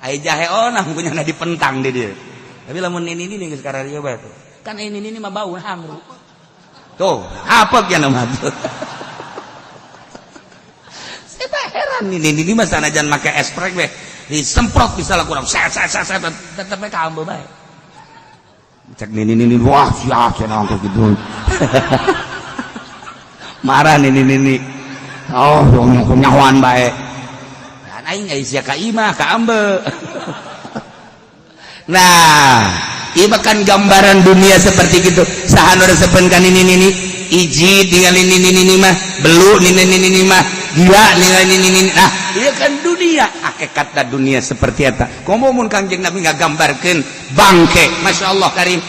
aya jahe onah punya dipentang di dieu. Tapi lamun nini nini geus kararieu bae tuh kan, ini nini mah bau hangru tuh, apa ya nama tuh. Saya heran, ini mah sanajan make esprek be disemprot bisa lah kurang set set set set, tetep bae kaambe bae. Cek nini nini, wah, siap cenah gitu. Marah nini nini, oh, nyahoan bae kan aing aya sia ka imah kaambe. Nah, ieu kan gambaran dunia seperti gitu. Saha nu resepeun ka nini nini? Iji tinggal ini nini nini mah belu, nini nini nini mah gila ningali nini nini. Nah, ieu kan dunia, hakikatna dunia seperti eta. Komo mun Kangjeng Nabi ngagambarkeun bangke. Masya Allah karim,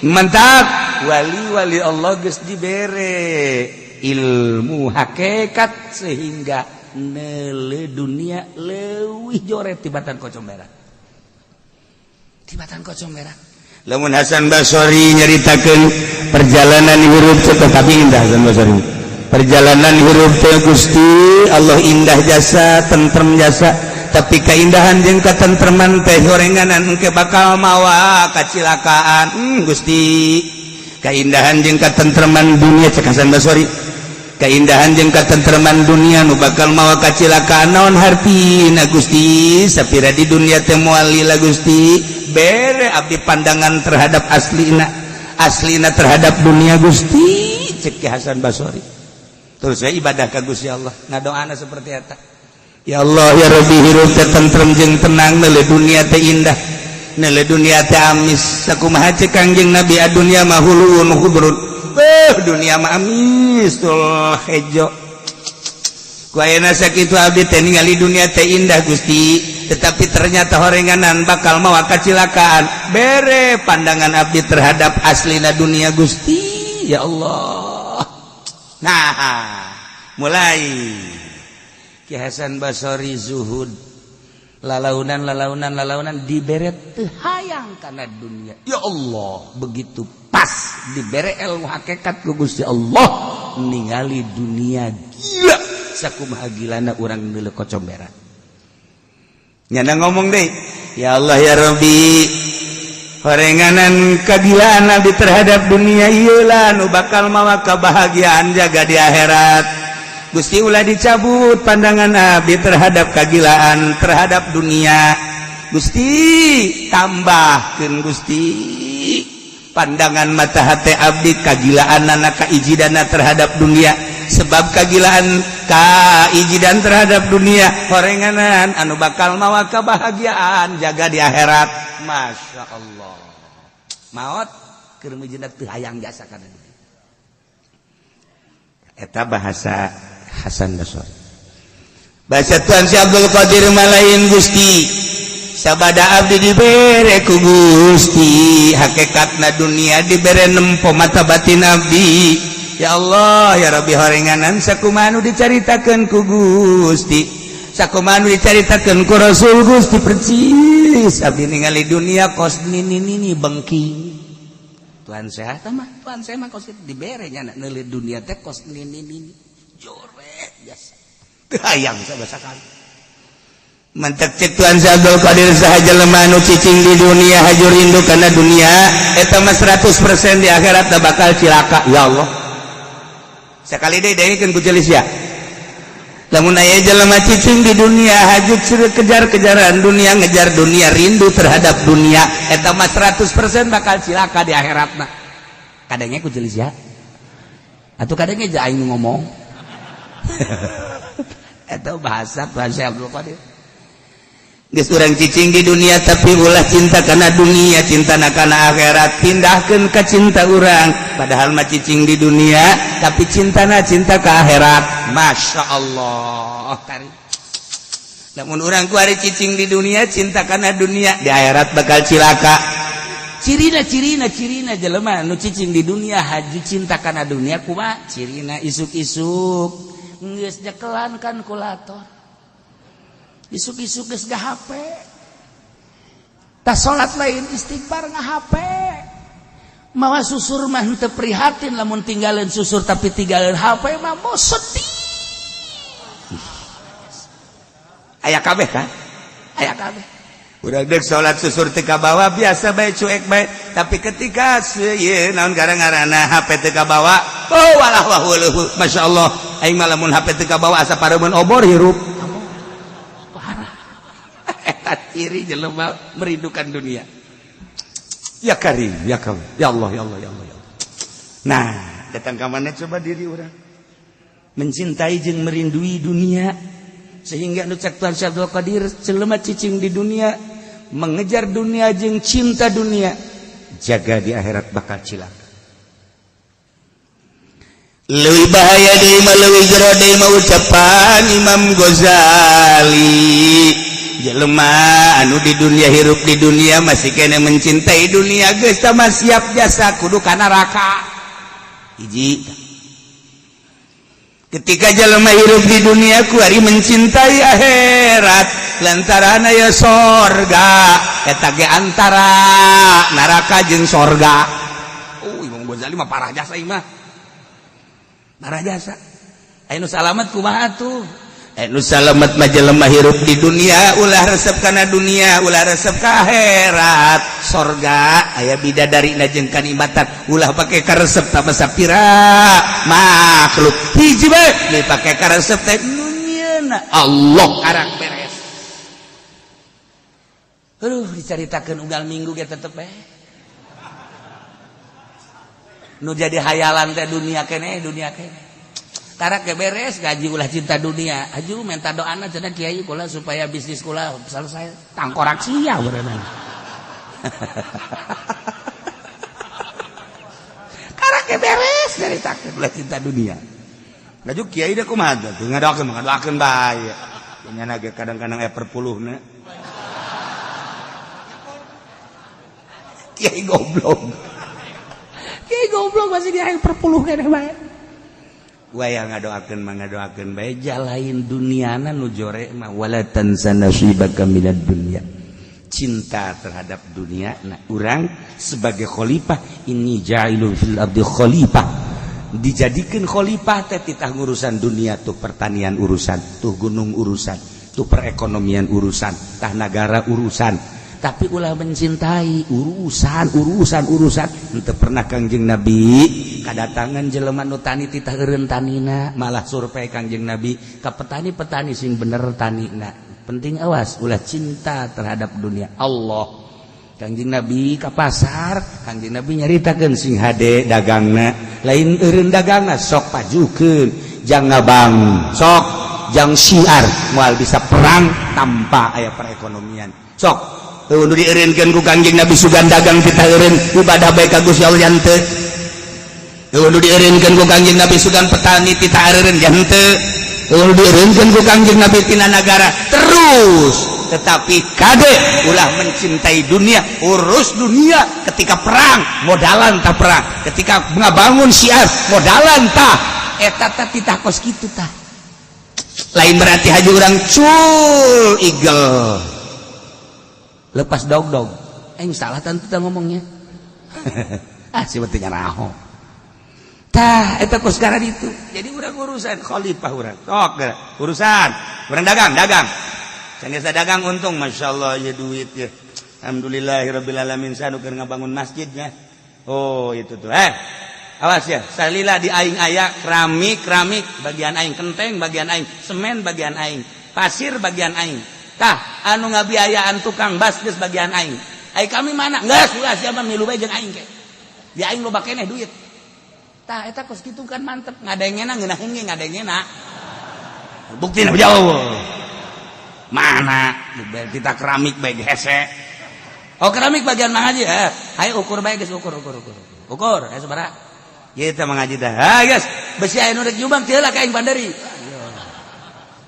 mantap. Wali-wali Allah geus dibere ilmu hakikat sehingga neule dunia leuwih jore tibatan kocom merah, tibatan kocom merah. Lamun Hasan Basori nyaritakeun perjalanan hirup, tetapi indah Hasan Basori perjalanan hirup teh. Gusti Allah, indah jasa, tentrem jasa, tapi keindahan jeung katentreman teh gorenganan engke bakal mawa kacilakaan. Gusti, keindahan jeung katentreman dunia, cek Hasan Basori, keindahan jeung katentreman dunia nu bakal mawa kacilakaan naon hartina, Gusti? Sapira di dunia teh moal lila. Gusti, bere abdi pandangan terhadap aslina, aslina terhadap dunia, Gusti, cek Hasan Basori. Terus saya ibadah ka Gusti Allah, ngadoana seperti eta, "Ya Allah ya Rabbi, hirup teh tentrem jeung tenang, neule dunia teh indah, neule dunia teh amis." Sakumaha cek Kangjeng Nabi, "Adunya mah hulun khudrun." Dunia mah amis tul hejo. Ku ayeuna sakitu abdi teh ningali dunia teh indah, Gusti, tetapi ternyata horenganan bakal mawa kacilakaan. Bere pandangan abdi terhadap aslina dunia, Gusti, ya Allah. Nah, mulai Ki Hasan Basori zuhud, lalaunan lalaunan lalaunan, dibere teu hayang kana dunia. Ya Allah, begitu pas dibere ilmu hakikat ku Gusti Allah, ningali dunia gila sakumaha gilana urang neuleuh kocomberan. Nyana ngomong deh, "Ya Allah ya Rabbi, horenganan kagilaan abdi terhadap dunia ieu lah nu bakal mawa kebahagiaan jaga di akhirat. Gusti, ulah dicabut pandangan abdi terhadap kagilaan terhadap dunia. Gusti, tambahkeun, Gusti, pandangan mata hati abdi, kagilaan anak kaijidana terhadap dunia, sebab kagilaan kaijidan terhadap dunia horenganan anu bakal mawa kebahagiaan jaga di akhirat." Masya Allah, maot keur mujina teu hayang jasa kana dunia. Eta bahasa Hasan Basri. Bahasa Tuan si Abdul Qadir malain, "Gusti, sabada abdi dibere ku Gusti hakikatna dunia, dibere nempo mata batin abdi. Ya Allah ya Rabbi, horenganan sakumaha nu dicaritakeun ku Gusti, sakumaha nu dicaritakeun ku Rasul Gusti, percis abdi ningali dunia kos nini nini bengking." Tuhan sehat mah, Tuhan saya mah kos dibere nya neuli dunia teh kos nini nini jore biasa. Teu hayang sama sakali. Mantak cek Tuan Syekh Abdul Qadir, saha jelema anu cicing di dunia haju rindu kana dunia, eta mah 100% di akhirat bakal cilaka. Ya Allah, sekali deui dengekeun ku jelis ya. Lamun aya jelema cicing di dunia haju kejar-kejaran dunia, ngejar dunia, rindu terhadap dunia, eta mah 100% bakal cilaka di akhiratna. Kadangnya ku jelis ya atau kadangnya aja aing ngomong eta bahasa Tuan Syekh Abdul Qadir. Geus urang cicing di dunia, tapi ulah cinta kana dunia, cinta kana akhirat. Pindahkeun ka cinta urang, padahal mah cicing di dunia tapi cintana cinta ke akhirat. Masya Allah kari. Namun urang kuari cicing di dunia, cinta kana dunia, di akhirat bakal cilaka. Cirina, cirina, cirina jelema nu cicing di dunia haju cinta kana dunia kumaha cirina? Isuk-isuk geus nyekelan kalkulator, isuk-isuk geus HP, tas salat lain istighfar, nga HP, mawa susur mah henteu prihatin lamun tinggalin susur, tapi tinggalin HP mah mau sedih. Aya kabeh kan, aya kabeh. Udah dek salat susur teu kabawa biasa bae, cuek bae, tapi ketika ieu naon gara-garana HP teu kabawa, oh walah wah weuh, masyaallah, aing mah lamun HP teu kabawa asa pareumeun obor hirup. Parah eta ciri jelema merindukan dunia. Ya Karim, ya Karim, ya Allah, ya Allah, ya Allah, ya Allah. Nah, datang ke mana coba diri orang mencintai jeung merindui dunia, sehingga nu cek Tuan Syekh Abdul Qadir, jelema cicing di dunia, mengejar dunia jeung cinta dunia, jaga di akhirat bakal cilaka. Leuwih bahaya deui mah, leuwih jero deui mah, ucapan Imam Ghazali, jelema anu di dunia, hirup di dunia, masih kene mencintai dunia, geus mah siap jasa kudu ka neraka. Hiji, ketika jelema hirup di dunia kuari mencintai akhirat lantaran aya sorga, eta ge antara neraka jeung sorga. Oh, Imam Ghazali mah parah jasa, ieu mah parah jasa. Aya nu salamet kumaha tuh? Nu salamet mah jelema hirup di dunia ulah resep kana dunia, ulah resep ka akhirat. Sorga aya bidadari jeung kanikmatan, ulah pake karesep tambah sapira makhluk. Hiji bae dipake karesep teh nu nyieuna Allah, karak beres. Aduh, dicaritakeun unggal minggu ge tetep bae nu jadi hayalan teh dunia kene, dunia kene. Karak ge beres gaji, ulah cinta dunia. Aju minta doana cenah, kiai kula supaya bisnis kula selesai. Tangkorak sia berenang. Karak ge beres caritakeun ulah cinta dunia. Ngaju kiai deh kumaha tuh, ngadoakeun, ngadoakeun bae. Nya ge kadang-kadang aya perpuluhna. Kiai goblok. Kiai goblok masih dia perpuluh keneh bae. Waya ngadoakeun mah ngadoakeun bae, jalain duniana nu jore mah wala tansa nasibaka minad dunya. Cinta terhadap dunia. Nah, urang sebagai khalifah, ini ja'ilun fil ardi khalifah. Dijadikan khalifah teh titah ngurusan dunia tuh, pertanian urusan, tuh gunung urusan, tuh perekonomian urusan, tah nagara urusan. Tapi ulah mencintai urusan, urusan, urusan. Henteu pernah Kangjeng Nabi kadatangan jelema nu tani titah eureun tanina, malah survei Kangjeng Nabi ka petani-petani sing bener tanina. Penting awas ulah cinta terhadap dunia. Allah, Kangjeng Nabi ka pasar, Kangjeng Nabi nyaritakeun sing hade dagangna, lain eureun dagangna, sok pajukeun jang ngabang, sok jang syiar, moal bisa perang tanpa aya perekonomian. Sok nu dieureunkeun ku Kangjeng Nabi sugan dagang kita eureun, ibadah bae ka Gusti Allah henteu. Nu dieureunkeun ku Kangjeng Nabi sugan petani tita eureun henteu. Nu dieureunkeun ku Kangjeng Nabi tina nagara terus, tetapi kade ulah mencintai dunia. Urus dunia ketika perang modalan tah, perang ketika ngabangun syiar modalan tah, eta tah titah kos kitu tah. Lain berarti haji urang cul igel lepas dog dog, eh salah tentu ngomongnya. Ah, sebetulnya raho. Tah, eta kos itu. Jadi urang urusan khalifah urang. Sok geura, urusan. Urang dagang, dagang. Can dagang untung, Masya Allah ya, duit ya. Alhamdulillahirabbil alamin, sanu keur ngabangun masjidnya. Oh, itu tuh. Eh, awas ya, salila di aing aya keramik, keramik bagian aing, kenteng bagian aing, semen bagian aing, pasir bagian aing. Tah, anu ngabiayaan tukang bas geus bagian aing. Ai kami mana? Geus ulah, siapa milu bae jeung aing ke. Di aing loba keneh duit. Tah, eta kos kitu kan mantep, ngadengena ngeunaheun ge ngadengena. Buktina jauh. Mana? Kita keramik bae hese. Oh, keramik bagian Mang Haji. Eh, ayo ukur bae geus, ukur, ukur, ukur. Ukur, ayo sabaraha? Ieu teh Mang Haji teh. Ha geus, besi aya nu rek nyumbang teu lah ka aing banderi.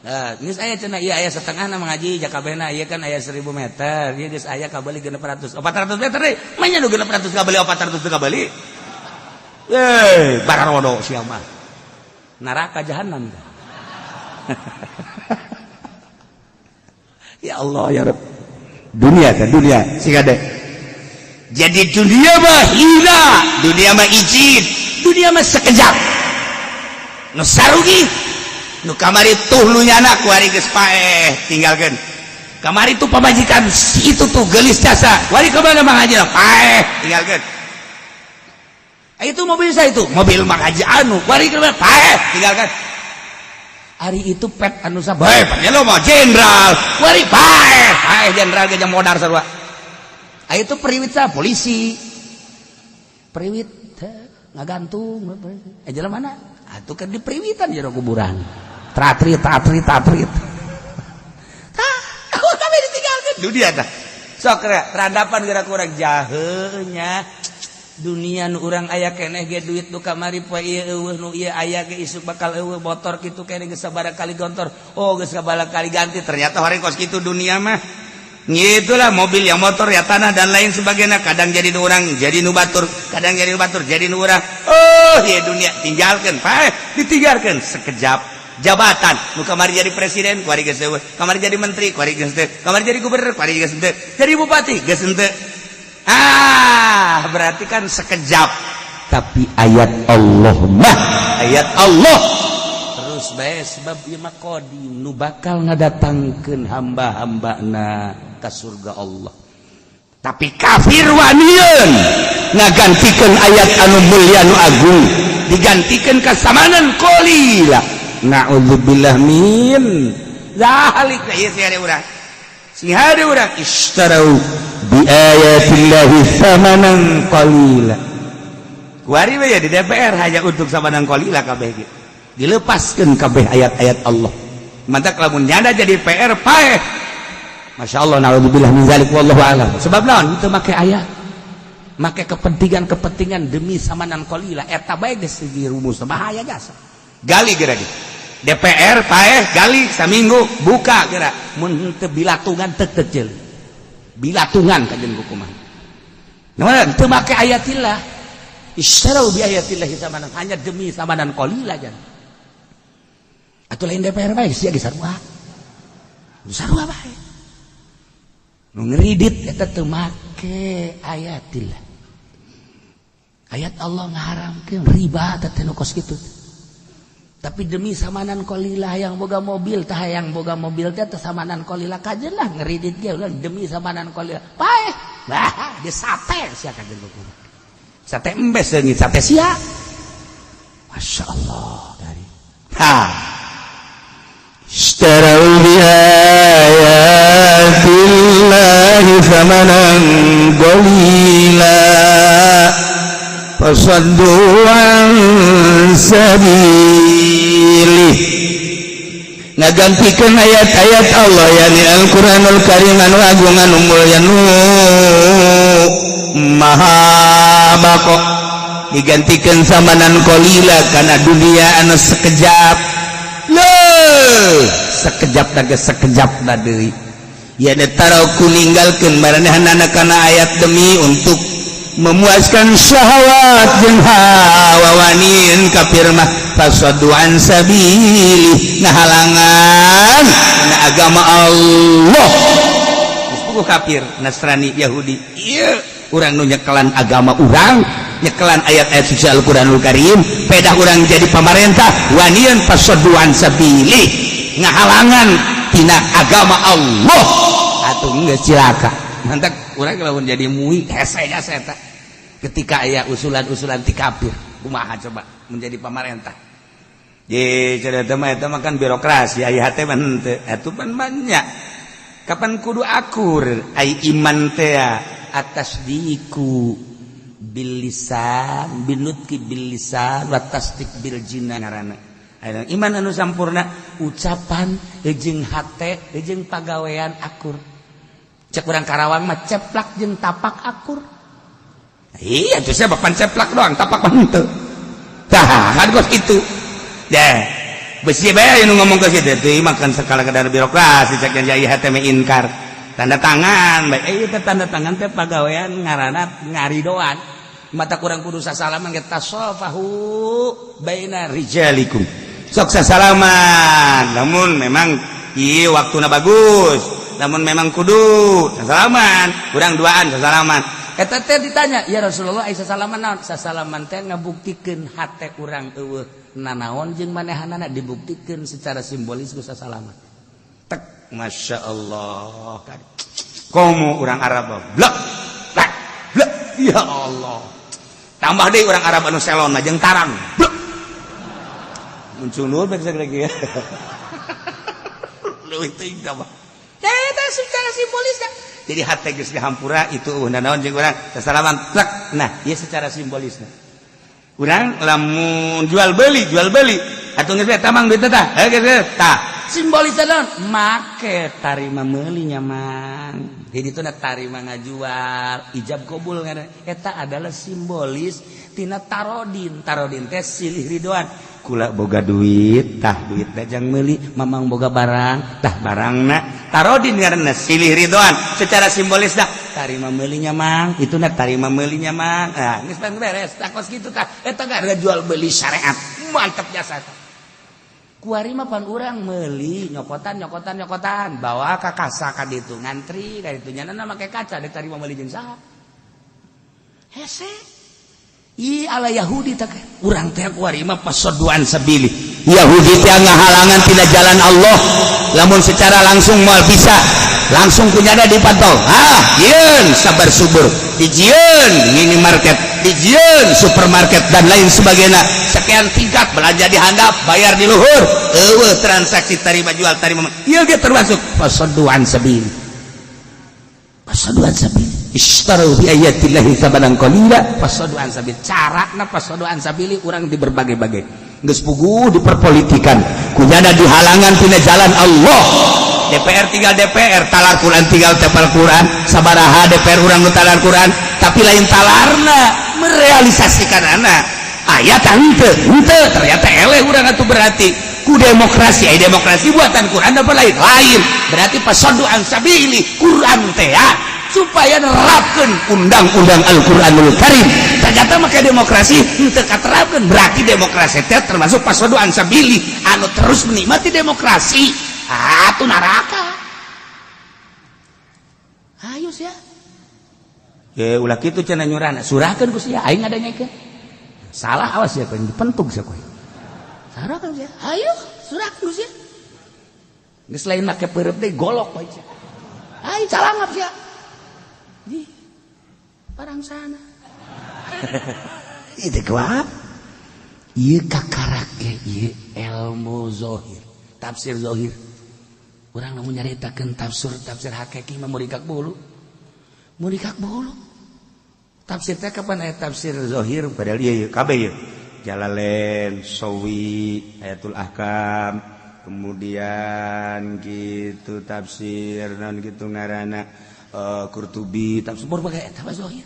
Nah, geus aya cenah, ieu aya setengahna, Mang Haji, jakabehna ieu kan aya 1000 meter. Ieu geus aya kabeli 600. 400 meter deui. Manya nu 600 kabeli, 400 teu kabeli. Eh, bararodo sia mah. Neraka jahanam. Ya Allah, ya Rabb. Dunia kan dunia sing ada. Jadi dunia mah hina, dunia mah izin, dunia mah sekejap. Nu sarugi, nu kamari tuh nu nyana kuari geus paeh, tinggalkeun. Kamari tuh pamajikan si itu tuh gelis jasa. Wari kemana, Mang Haji? Paeh, tinggalkeun. Eh, itu mobil saya itu, mobil Mang Haji anu, wari kemana? Paeh, tinggalkan. Ari itu pet anu sabae, lo mah jenderal, wari paeh, paeh jenderal ge modar sarua. Ah, itu periwit sa polisi. Periwit ngagantung. Eh, jalan mana? Atuh kan di periwitan jero kuburan. Tratrit, tatrit, tatrit. Tah, kami ditinggalkeun dunia tah. Sok terandapan gerak kurang jahenya. Dunia nu urang aya keneh ge duit nu kamari poe ieu eueuh, nu ieu aya ge isuk bakal eueuh, motor kitu keneh geus sabaraha kali gontor, oh, geus sabaraha kali ganti. Ternyata hari kos kitu dunia mah. Itulah mobil yang motor ya, tanah dan lain sebagainya, kadang jadi nu urang jadi nu batur, kadang jadi nu batur jadi nu urang. Oh ya, dunia tinggalkan, paeh, ditinggalkan sekejap. Jabatan nu kamari jadi presiden kuari geus eueuh, kamari jadi menteri kuari geus teu, kamari jadi gubernur kuari geus teu, jadi bupati geus henteu. Ah, berarti kan sekejap. Tapi ayat Allah mah ayat Allah terus bae, sebab ieu mah qadim, nu bakal ngadatangkeun hamba-hambana ka surga Allah. Tapi kafir wanian ngagantikeun ayat anu mulia, anu agung, digantikeun ka samanan qalila. Na'udzubillah min zalik. Ieu sih ada urang, sing hade urang, ishtarau bi ayatillahi thamanan qalila. Kuari we ya di DPR hanya untuk samanan qalila kabeh ge dilepaskeun kabeh ayat-ayat Allah. Mantak lamun nyanda jadi PR paeh. Masya Allah, na'udzubillah min zalik, wallahu alam. Sebab naon? Itu make ayat, make kepentingan-kepentingan demi samanan qalila. Eta bae geus segi rumus bahaya jasa. Gali geura ge DPR paeh, gali saminggu, buka geura, mun teu bilatungan teu teu bilatungan kajen hukuman. Nah, teu make ayatillah. Istarau bi ayatillahi samanan, hanya demi samanan qalila jan. Atuh lain DPR bae sia ge sarua. Sarua bae. Nu ngeridit eta teu make ayatillah. Ayat Allah ngaharamkeun riba teh nu kos kitu. Tapi demi samanan qalila, yang boga mobil tah, yang boga mobil teh teh samanan qalila kajen lah, ngeridit ge ulah demi samanan qalila paeh. Bah, di sate sia kajen hukuman. Sate embes seungit sate sia. Masya Allah dari. Ha.
اشتروا بآيات الله ثمنا قليلا فصدوا عن سبيله. Ngagantikan ayat-ayat Allah, yakni Al-Qur'anul Karim anu agung, anu mulya, nu maha bako, digantikan samanan qalila karena dunia anu sekejap. Loh, sekejap naga sekejap na deui ya, taraku ninggalkeun maranehna kana ayat demi untuk memuaskan syahwat jeung hawa. Wanin kafir mah fasaddu an sabili, ngahalangan na agama Allah. Geus puguh kafir Nasrani Yahudi ieu. Urang nu nyekelan agama urang, nyekelan ayat-ayat suci Al-Qur'anul Karim, pedah urang jadi pamarentah wanian فصدوا عن سبيله, ngahalangan tina agama Allah, atuh geus cilaka. Mantap urang lamun jadi MUI, hese jasa eta. Ketika aya usulan-usulan ti kafir, kumaha coba menjadi pamarentah? Ye, cerita mah eta mah kan birokrasi, aya hate mah henteu. Atuh pan banyak. Kapan kudu akur ai iman teh? التصديق باللسان بالنطق باللسان والتصديق بالجنان ngaranna. Iman anu sampurna ucapan jeung hate jeung pagawean akur. Cek urang Karawang mah, ceplak jeung tapak akur. Iya tuh, siapa pan ceplak doang, tapak mah henteu. Tah kan kos kitu deh, besi bae nu ngomong ke situ teh makan skala kadar birokrasi. Cek yang jaya hate ingkar tanda tangan baik, eh teh tanda tangan teh pagawean ngaranna ngaridoan. Mata kurang kudu sasalaman ge, تصافحوا بين رجالكم, sok sasalaman. Namun memang iya waktuna bagus, namun memang kudu sasalaman, kurang duaan sasalaman.
Eta teh ditanya, "Ya Rasulullah, ai sasalaman naon?" Sasalaman teh ngabuktikeun hate urang euweuh nanaon jeung manehanana, dibuktikeun secara simbolis ku sasalaman.
Tek, Masya Allah, komo orang Arab blek blek blek, ya Allah. Tambah deh orang Arab anu selon jeung tarang, blek muncul nur bae lagi ya, leuwih teuing tambah.
Eta secara simbolis.
Jadi hate geus dihampura itu naon jeung urang sasalaman, plek. Nah, ieu secara simbolisna urang lamun jual beli, jual beli atuh geus tamang duit tah, heuh geus tah.
Simbolis naon? Make tarima meulinya, Mang. Jadi itu tarima ngajual, ijab kabul ngaranna. Eta adalah simbolis tina tarodin. Tarodin teh silih ridoan.
Kula boga duit, tah duit jang meuli,
Mamang boga barang,
tah barangna. Tarodin ngaranna silih ridoan secara simbolis dah.
Tarima meulinya, Mang.
Itu na tarima meulinya, Mang.
Nah, geus beres tah, kos kitu tah. Eta ada jual beli syariat, mantap jasa eta. Kuari mah pan urang meuli nyokotan, nyokotan, nyokotan, bawa ka kasa ka ditu, ngantri ka ditu, nyana make kaca dek tarima meuli jeung saha? Hese. Ih, ala Yahudi tak urang teh kuari mah
فصدوا عن سبيله. Yahudi teh ngahalangan tina jalan Allah. Lamun secara langsung mal bisa langsung kunyada dipantau, ah yeun sabar subur, dijieun minimarket, dijieun supermarket, dan lain sebagainya, sekian tingkat, belanja di handap, bayar di luhur, eueuh transaksi tarima jual, tarima. Ieu ge termasuk فصدوا عن سبيله.
فصدوا عن سبيله
اشتروا بآيات الله ثمنا قليلا.
فصدوا عن سبيل, carana فصدوا عن سبيل urang di berbagai-bagai.
Geus puguh diperpolitikan, kunyana dihalangan tina jalan Allah. DPR tinggal DPR, talar Quran tinggal tepal Quran. Sabaraha DPR urang nu talar Quran, tapi lain talarna, merealisasikan anak ayat henteu henteu. Ternyata eleh urang atuh. Berarti ku demokrasi, ai demokrasi buatan Quran apa lain? Lain. Berarti فصدوا عن سبيله Quran teh ya, supaya nerapkeun undang-undang Al-Qur'anul Karim. Ternyata make demokrasi henteu katerapkeun. Berarti demokrasi teh termasuk فصدوا عن سبيله. Anu terus menikmati demokrasi atuh neraka.
Ayo sia.
Ya ulah kitu cenah nyurana.
Surahkeun ku sia, aing ngadanyakeun. Salah, awas ya kowe, dipentuk sia kowe. Surahkeun sia. Ayo, surahkeun ku sia. Geus lain make peureub deui, golok wae sia. Ayo calangap sia. Di parang sana. Itu kuat. Ieu kakarak ge ieu ilmu zohir, tafsir zohir. Urang lamun nyaritakeun tafsir tafsir hakiki mah murikak bulu. Murikak bulu. Tafsir teh kapan aya tafsir
zohir? Padahal ieu kabeh ieu Jalalain, Sawi, Ayatul Ahkam, kemudian gitu tafsir non gitu ngaranna Qurtubi,
tafsir berbagai eta mah zohir.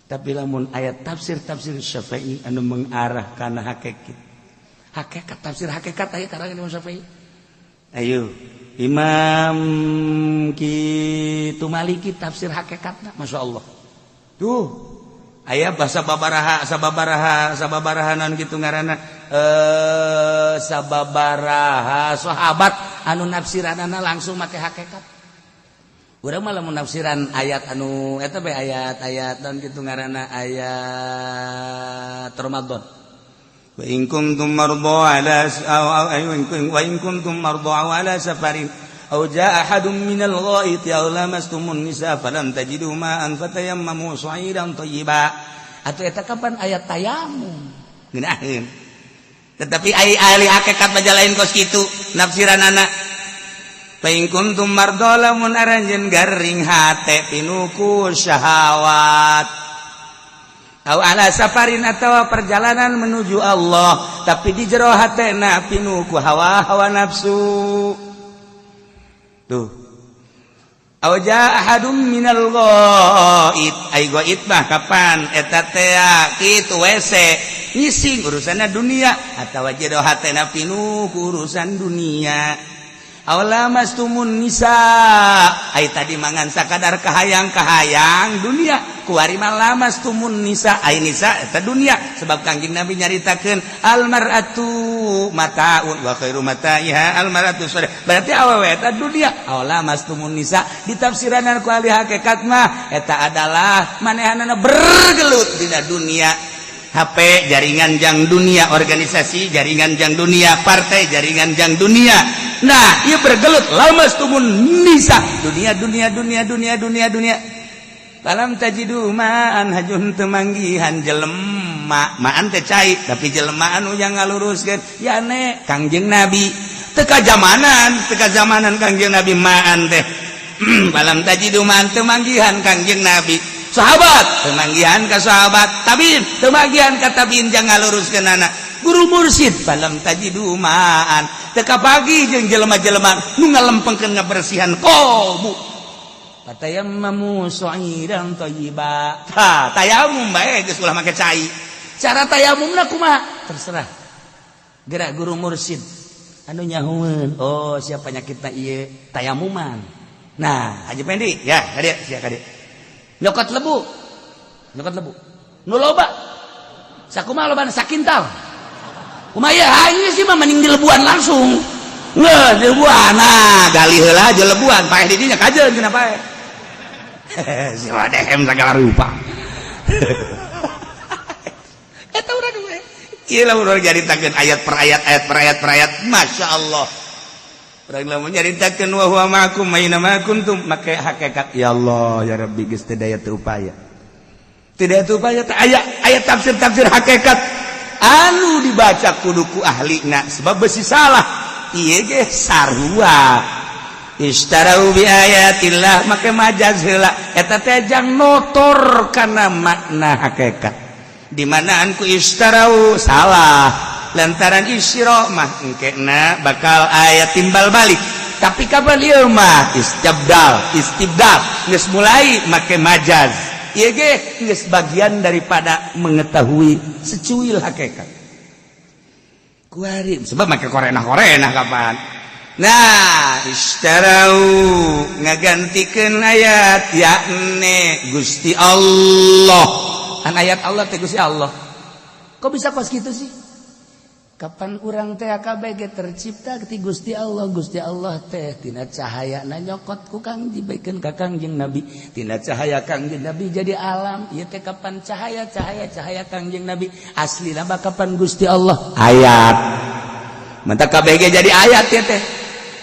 Tapi lamun ayat tafsir tafsir Syafi'i anu mengarah kana hakikat,
hakikat, tafsir hakikat aya karangan Imam Syafi'i.
Ayo Imam
kitu Maliki, tafsir hakikatna Masya Allah.
Tuh aya bahasa babaraha sababaraha sababaraha non gitu ngaranna
sababaraha sahabat anu nafsiranana langsung make hakikat.
Urang malah menafsiran ayat anu eta bae, ayat-ayat dan kitu ngaranna, ayat Ramadan. Wa in kuntum marda ala aw wa in kuntum marda aw ala safarin aw jaa ahadun minal ghaiti aw lamastumun nisa falam tajidu ma'an fatayammamu sha'idan thayyiba. Atuh eta kapan ayat tayamum ngeunaheun, tetapi ai ahli hakikat mah lain kos kitu nafsiranana. Fa in kuntum marda, lamun aranjeun garing hate pinuh ku syahwat, aw ala safarin atawa perjalanan menuju Allah, tapi di jero hatena pinuh ku hawa-hawa nafsu tuh, aw jaa ahadum minal ghaid, ai ghaid mah kapan eta teh kitu WC ngising urusanna dunia atawa jero hatena pinuh ku urusan dunia, aw lamastumun nisa, ai tadi mangan sakadar kahayang-kahayang dunia, kuari mah lamastumun nisa, ai nisa eta dunia, sebab Kangjeng Nabi nyaritakeun al mar'atu mataun wa khairu mata'iha al mar'atu sholih, berarti awewe eta dunia. Aw lamastumun nisa ditafsiranan ku ahli hakikat mah eta adalah manehanana bergelut dina dunia, HP jaringan jang dunia, organisasi jaringan jang dunia, partai jaringan jang dunia. Nah, ia bergelut lamastumun nisa, dunia, dunia, dunia, dunia, dunia, dunia. Falam tajidu ma'an, hajun teu manggihan jelema, ma'an teh cai, tapi jelema anu yang ngaluruskeun yane Kangjeng Nabi. Teu kajamanan, teu kajamanan Kangjeng Nabi ma'an teh. Falam tajidu ma'an, teu manggihan Kangjeng Nabi. Sahabat teu manggihan ka sahabat, tabiin teu manggihan ka tabiin jang ngaluruskeun anak. Guru mursyid falam tajidu ma'an, teu kapagi jeung jelema-jelema nu ngalempengkeun ngabersihan qalbu. Fatayammamu sha'idan thayyiba. Ha, tayamum bae geus ulah make cai. Cara tayamumna kumaha? Terserah. Gerak guru mursyid anu nyahueun, oh siapa penyakitna ieu tayamuman. Nah, Haji Pendi, ya, kadieu sia kadieu. Nyokot lebu. Nyokot lebu. Nu loba. Sakumaha lobana, sakintal. Kumaha ieu? Ha, sih mah mending dilebuan langsung. Nggak, dilebuan. Nah, gali heula aja lebuan, paeh di dinya kajeun kenapa paeh. Si dehem segala rupa. Eta urang we. Ieu lah urang nyaritakeun ayat per ayat, ayat per ayat per ayat. Masya Allah. Urang lamun nyaritakeun wa huwa ma'akum aina ma kuntum make hakikat, ya Allah ya Rabbi, geus teu daya teu upaya. Teu daya teu upaya teh aya ayat tafsir-tafsir hakikat anu dibaca kudu ku ahlina sebab besi salah. Ieu ge sarua. Ishtarau bi ayatillah make majaz heula eta teh jang notor kana makna hakikat. Di manaan ku ishtarau salah lantaran isyra mah engkena bakal aya timbal balik, tapi kapan ieu mah istibdal, istibdal geus mulai make majaz, ieu ge geus bagian daripada mengetahui secuil hakikat kuari sebab make korenah-korenah kapan. Nah, ishtarau ngagantikeun ayat yakni Gusti Allah. Kan ayat Allah teh Gusti Allah. Kok bisa pas gitu sih? Kapan urang teh KBG tercipta ti Gusti Allah. Gusti Allah teh tina cahaya na nyokot ku Kang dibaikeun ka Kangjeng Nabi. Tina cahaya Kangjeng Nabi jadi alam. Ieu teh kapan cahaya cahaya cahaya Kangjeng Nabi. Aslina mah kapan Gusti Allah ayat. Mantap KBG jadi ayat ya teh.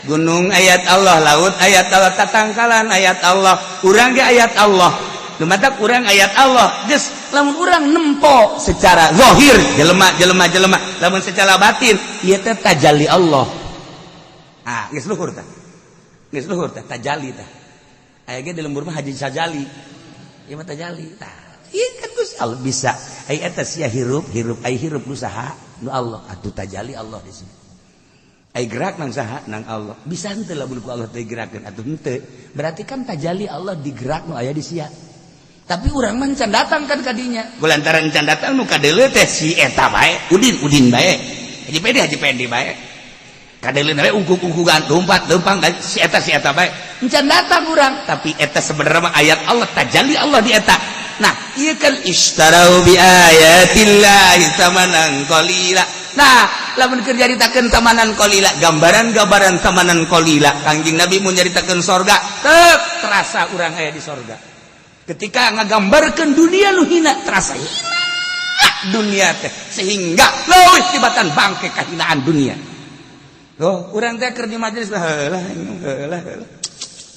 Gunung ayat Allah, laut ayat Allah, tatangkalan ayat Allah, urang ge ayat Allah. Nu matak urang ayat Allah. Geus lamun urang nempo secara zahir jelema jelema jelema, lamun secara batin ieu teh tajalli Allah. Ah, geus luhur tah. Geus luhur tah tajalli tah. Aya ge di lembur mah Haji Sajali. Ieu mah tajalli tah. Ieu kan Gusti Allah bisa. Ai eta sia hirup, hirup ai hirup nu saha? Nu Allah. Atuh tajalli Allah di sini. Ai gerak nang saha? Nang Allah. Bisa henteu lamun ku Allah teh gerakeun atuh henteu. Berarti kan tajalli Allah digerak nu aya di sia. Tapi urang mah can datang kan kadinya. Kulantaran can datang nu kadeuleu teh si eta bae, Udin Udin bae. Haji Pendi Haji Pendi bae. Kadeuleu bae ungkuk-ungkukan, lompat lempang si eta bae. Can datang urang, tapi eta sebenarnya mah ayat Allah, tajalli Allah di eta. Nah, ieu kan ishtarau bi ayatillahi samanan qalila. Nah, lamun keur nyaritakeun tamanan qalila, gambaran-gambaran tamanan qalila, Kangjeng Nabi mun nyaritakeun sorga, teu terasa urang aya di sorga. Ketika ngagambarkeun dunia nu hina, terasa hina dunia teh sehingga leuwih tibatan bangke kahinaan dunia. Loh, urang teh keur di majelis heula heula heula.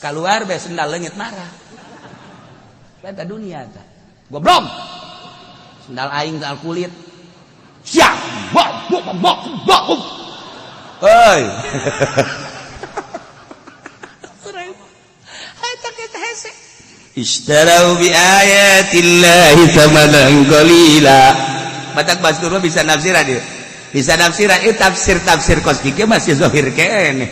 Keluar bae sendal leungit marah. Eta dunia teh. Goblok. Sendal aing sendal kulit. Siap. Bok bok bok bok. Hei. Urang eta kita hese. Ishtarau bi ayatillahi thamanan qalila. Batak Bastur bisa nafsiran dia. Bisa nafsiran itu tafsir-tafsir kos kieu masih zahir keneh.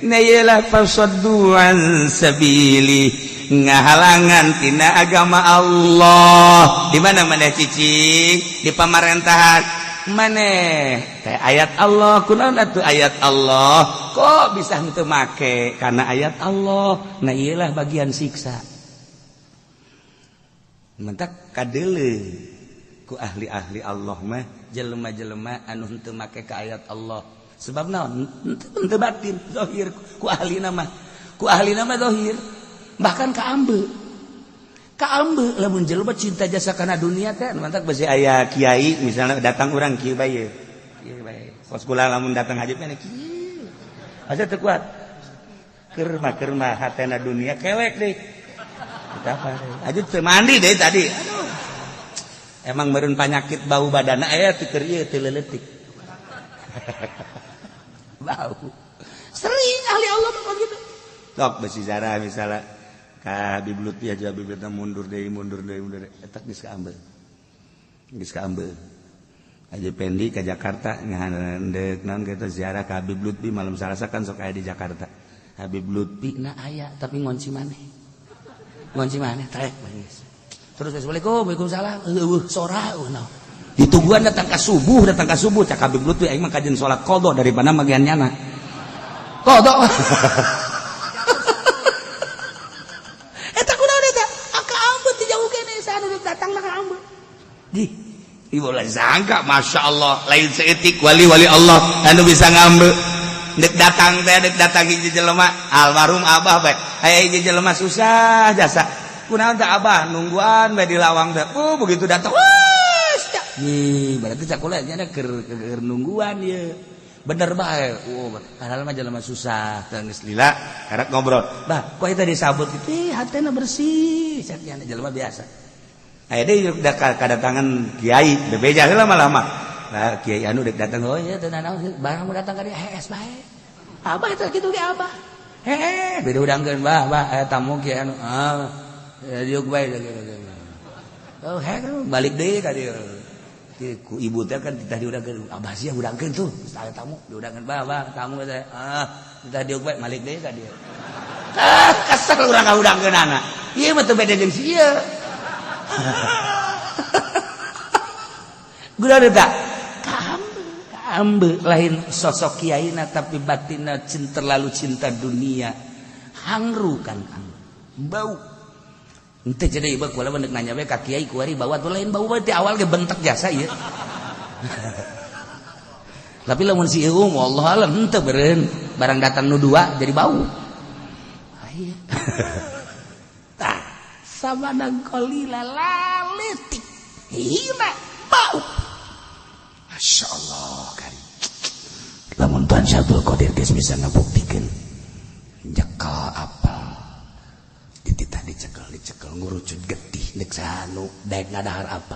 Na iyalah fasaddu an sabili, ngahalangan tina agama Allah. Di mana maneh cicing? Di pamarentahan. Maneh teh ayat Allah, kunaon atuh ayat Allah? Kok bisa henteu make? Karena ayat Allah. Nah iyalah bagian siksa. Mentak kadeule ku ahli-ahli Allah mah jelema-jelema anu henteu make ka ayat Allah. Sebab naon? Henteu batin, zahir ku ahli nama. Ku ahli nama zahir. Bahkan ka ambe. Ka ambe lamun jelema cinta jasa kana dunia teh mantak besi aya kiai misalnya datang urang kieu bae. Kieu bae. Kos kula lamun datang haji mah kieu. Asa teu kuat. Keur mah hatena dunia kelek deui. Kita apa? Aja teu mandi deh tadi. Aduh. Emang meureun panyakit bau badana aya teu keur ieu teu leuletik. Bau. Sering ahli Allah mah gitu. Sok besi zarah misalnya ka Habib Lutfi aja, Habib Lutfi mundur deui, mundur deui, mundur deui, eta geus kaambeul. Geus kaambeul. Haji Pendi ke Jakarta ngahandeuk naon kitu ziarah ka Habib Lutfi malam Salasa kan sok aya di Jakarta. Habib Lutfi na aya tapi ngonci maneh. Ngonci maneh trek geus. Terus assalamualaikum, waalaikumsalam. Eueuh sora eueuh naon. Ditungguan datang ka subuh cak Habib Lutfi aing mah kajeun salat qadha daripada magian nyana. Qadha. Eta kunaon eta? Aka ambeut ti jauh keneh saha nu datang ka ambeut. Di ibu lah sangka Masya Allah lain seetik wali-wali Allah anu bisa ngambe. Dek datang teh dek datang hiji jelema almarhum abah bae aya hiji jelema susah jasa kunaon teh abah nungguan bae di lawang teh. Oh begitu datang wah nih berarti cak kula nya keur keur nungguan ieu bener bae. Oh padahal mah jelema susah teh geus lila karek ngobrol bah kok eta disabut kitu ih hatena bersih cak nya jelema biasa. Aya deui kadatangan kiai bebeja heula lama-lama. Nah kiai anu dek datang oh iya teu nanaon barang mau datang ka dieu hees bae. Abah eta kitu ge abah. Heeh beda udangkeun bah bah aya tamu kiai anu ah diuk bae gitu. Oh heh balik deui ka dieu. Ku ibu teh kan titah diudangkeun abah sia udangkeun tuh aya tamu diudangkeun bah bah tamu teh ah titah diuk bae balik deui ka dieu. Ah kesel urang ngaudangkeun anak. Ieu mah teu beda jeung si ieu. Guna tak? Kaambe lain sosok kiaina tapi batinna cinta terlalu cinta dunia. Hangru kan bau. Henteu jadi ieu kula mah nanya we ka kiai kuari bawa tuh lain bau ti awal ge bentek jasa ieu. Tapi lamun si ieu wallahu alam henteu beureun barang datang nu dua jadi bau. Aya. Tah samadang qalila laletik hina bau. Masya Allah kari. Lamun Tuhan Syabdul Qadir geus bisa ngabuktikeun nyekel apel dititah dicekel dicekel ngurucut getih nek sanu daek ngadahar apel.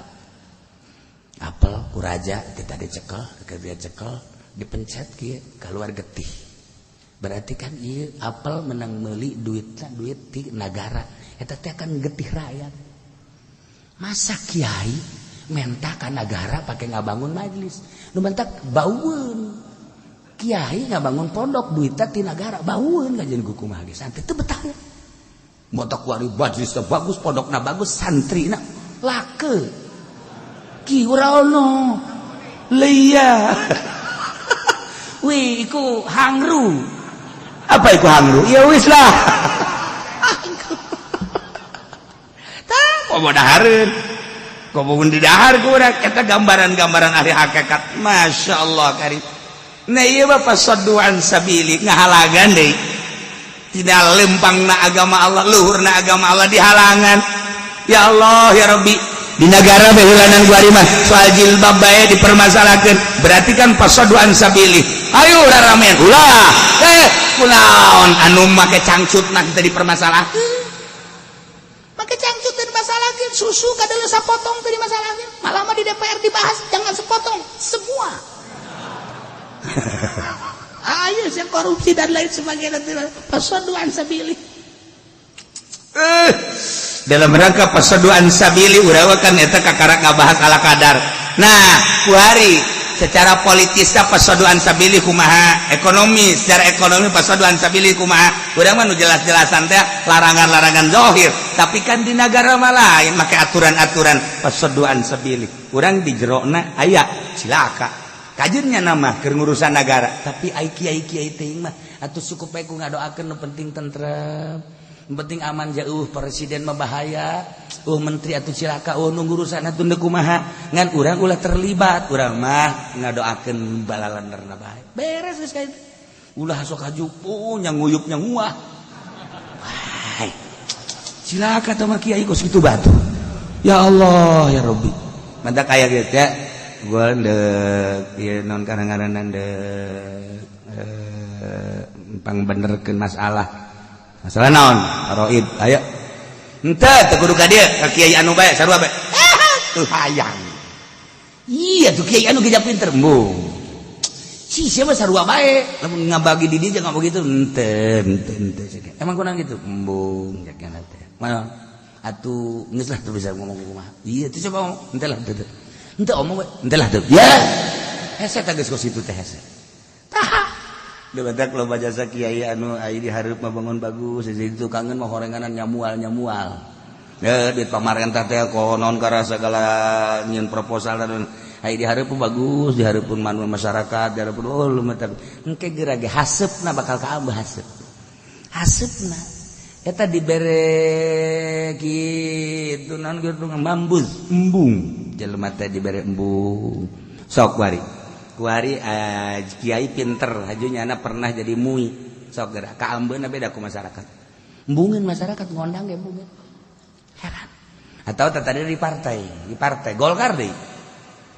Apel ku raja titah dicekel dia cekel dipencet kieu keluar getih. Berarti kan ieu apel menang meuli duitna duit ti nagara. Eta teh kan getih rakyat. Masa kiai menta ka nagara pakai ngabangun majelis. Nu mentak baueun. Kiai ngabangun pondok duitna ti nagara baueun kajian ku kumaha ge santri teu betah. Motok kuari majelisna bagus, pondokna bagus, santrina lake. Ki ora ono. Leia. Wih, iku hangru. Apa iku hangru? Ya wis lah. Tah, komo dahareun. Komo di dahar ku urang eta gambaran-gambaran ahli hakikat. Masya Allah karim. Nah ieu mah fasaddu an sabili ngahalagan deui. Tidak lempangna agama Allah, luhurna agama Allah dihalangan. Ya Allah ya Rabbi, di negara beulanan gua mah soal jilbab bae dipermasalahkeun. Berarti kan fasaddu an sabili. Ayo raramean ulah. Kunaon anu make cangcutna kita dipermasalahkeun.
Make cangcut teu dimasalahkeun, susu kadeuleut sapotong teu dimasalahkeun. Malah mah di DPR dibahas jangan sepotong, semua. Ayo sih korupsi dan lain sebagainya, fasaddu an sabili.
Dalam rangka fasaddu an sabili urang kan eta kakara ngabahas ala kadar. Nah, kuari secara politis fasaddu an sabili kumaha, ekonomi secara ekonomi fasaddu an sabili kumaha. Urang mah nu jelas-jelasan teh larangan-larangan zahir, tapi kan di negara mah lain make aturan-aturan fasaddu an sabili. Urang di jerona aya cilaka. Kajennya nama keur ngurusan negara, tapi ai kiai-kiai teh mah atuh cukup bae ku ngadoakeun nu penting tentrem. Nu penting aman jauh presiden mah bahaya, menteri atuh cilaka, nu ngurusan atuh deuk kumaha. Ngan urang ulah terlibat, urang mah ngadoakeun balalanderna bae.
Beres geus ka itu.
Ulah sok hajupu nya nguyup nya nguah. Wah. Cilaka teh mah kiai kos kitu batu. Ya Allah ya Rabbi. Mantap aya gitu ya. Gua ndek ieu non kadang-kadang ndek pangbenerkeun masalah. Masalah naon? Faraid. Ayo. Henteu teu kudu ka dieu, ka kiai anu bae sarua bae. Tuh hayang. Iya tuh kiai anu geus pinter. Embung. Si siapa sarua bae. Lamun ngabagi di dieu jangan begitu. Henteu, henteu, henteu. Emang kunaon gitu? Embung jaga teh. Mana? Atuh geus lah teu bisa ngomong kumaha. Iya tuh coba ngomong. Henteu lah teu. Henteu omong we. Henteu lah teu. Ya. Hese teh geus kos kitu teh hese. Tah. Batak loba jasa kiai anu ai di hareup mah bangun bagus, jadi tukangeun mah horenganan nyamual-nyamual. Ya duit pamarentah teh konon karena segala nyieun proposal dan ai di hareup bagus, di hareupeun manu masyarakat, di hareupeun oh lu mah engke geura ge haseupna bakal kaambeuh haseup. Haseupna eta dibere kitu naon kitu mambuz embung jelema teh dibere embung. Sok wari. Kuari kiai pinter haju nyana pernah jadi mui sok geura kaambeuna beda ku masyarakat.
Embungeun masyarakat ngondang ge embungeun. Heran.
Atau tadi di partai Golkar deui.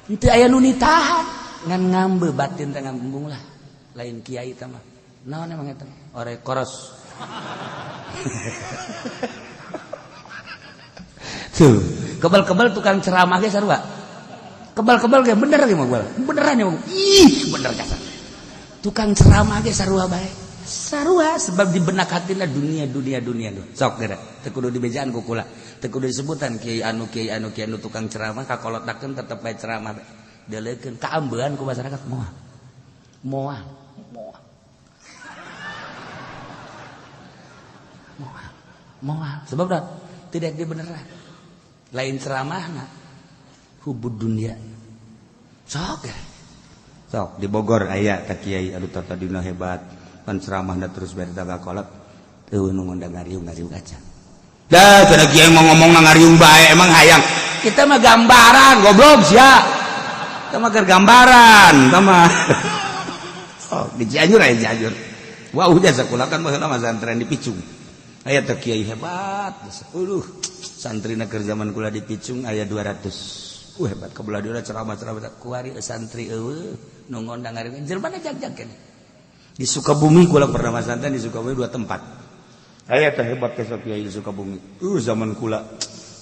Henteu aya nu nitahan ngan ngambe batin teh ngambung lah. Lain kiai teh mah. Naon emang eta?
Ore koros. Tuh, kebal-kebal tukang ceramah ge sarua.
Kebal-kebal ge bener ge mah beneran ya mah. Ih, bener kasar. Tukang ceramah ge sarua bae. Sarua
sebab di benak hatina dunia dunia dunia dunia. Sok geura, teu kudu dibejaan ku kula. Teu kudu disebutan kiai anu kiai anu kiai anu tukang ceramah kakolotakeun tetep bae ceramah.
Deleukeun kaambean ku masyarakat moal. Moal, moal. Moal. Moal.
Sebab dah tidak dibeneran. Lain ceramahna hubud dunia.
Sok ya.
Sok di Bogor aya ka kiai anu tadina hebat. Pan ceramahna terus bari kakolot. Eueuh nu ngondang ngariung-ngariung aja. Dah cenah kiai mau ngomong ngariung bae emang hayang. Kita mah gambaran goblok sia. Kita mah keur gambaran, kita mah. Sok di Cianjur aya Cianjur. Wah udah sakola kan baheula mah santren di Picung. Aya teh kiai hebat. Aduh, santrina keur zaman kula di Picung aya 200. Hebat kebelah dia ceramah-ceramah kuari santri eueuh nu ngondang ngariung jelema jag-jag keneh. Di Sukabumi kula pernah masantren di Sukabumi 2 tempat. Aya teh hebat teh kiai di Sukabumi. Zaman kula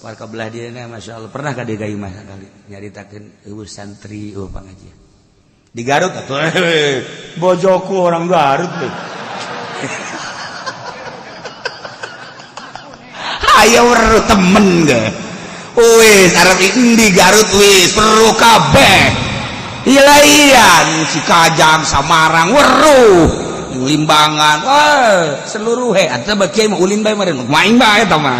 warga belah dia Masya Allah pernah ka dieu mah sakali nyaritakeun eueuh santri eueuh pangajian. Di Garut atuh bojoku orang Garut teh. Ayo weruh temen ge. Wis arep endi Garut wis perlu kabeh. Ilaian si Kajang Samarang weruh Limbangan wah seluruh he atuh bagi mah ulin bae meureun main bae eta mah.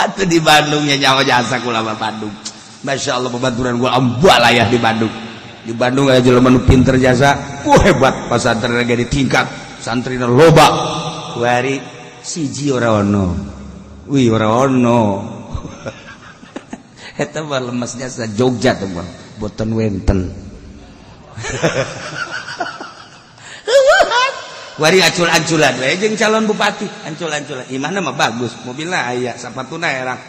Atuh di Bandung nya nyawa jasa kula mah Bandung. Masya Allah babaturan gua ambalayah di Bandung. Di Bandung aya jelema nu pinter jasa. Wah hebat pasantren ge ditingkat santrina loba. Kuari siji ora ono. Wih, ora ono. Eta mah lemesnya sa Jogja tuh mah, boten wenten. Wari acul-aculan we jeung calon bupati, ancul-anculan. Imahna mah bagus, mobilna aya, sapatuna erang.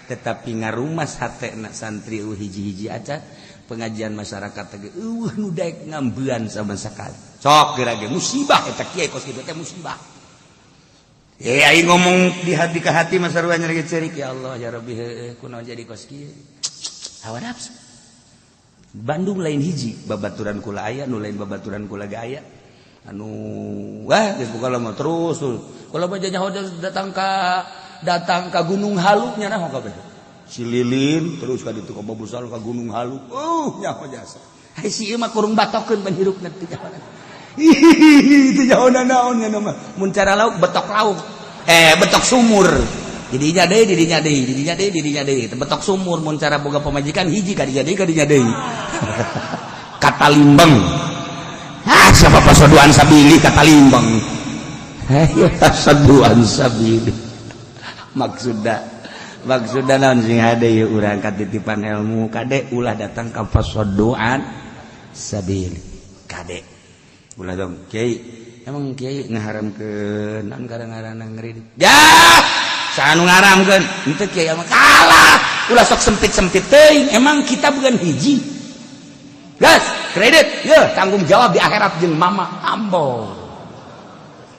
Tetapi ngarumas hatena santri hiji-hiji aja pengajian masyarakat teh eueuh nu daek ngambean sama sekali. Sok geura ge musibah eta kiai kos kitu teh musibah. Eh aing ngomong di hati ke hati mah sarua nyeri ceurik, ya Allah ya Rabbi heueuh kunaon jadi kos kieu. Hawa nafsu. Bandung lain hiji, babaturan kula aya, nu lain babaturan kula ge aya. Anu wah geus buka mah terus tuh. Kalau mah nyaho datang ka Gunung Halu nya naon kabeh. Si Lilin terus ka ditu ka Babusal ka Gunung Halu. Nyaho jasa. Hai si ieu mah kurung batokeun ban hirupna teu nyaho. Teu nyaho naon nya mah. Mun cara lauk betok lauk. Betok sumur. Didinya deui, didinya deui, didinya deui, didinya deui. Betok sumur mun cara boga pamajikan hiji ka dinya deui, ka dinya deui. Kata limbeng. Ah, siapa pasoduan sabili kata limbeng. Ayo pasoduan sabili. Maksudna naon sing hade ieu urang katitipan ilmu kade ulah datang ka pasoduan sabili. Kade. Ulah dong, kiai. Emang kiai ngaharamkeun naon gara-garana ngeureun. Ya, saha nu ngaramkeun? Henteu kiai mah kalah. Ulah sok sempit-sempit teuing. Emang kita bukan hiji. Gas, kredit, ya tanggung jawab di akhirat jeung mama ambo.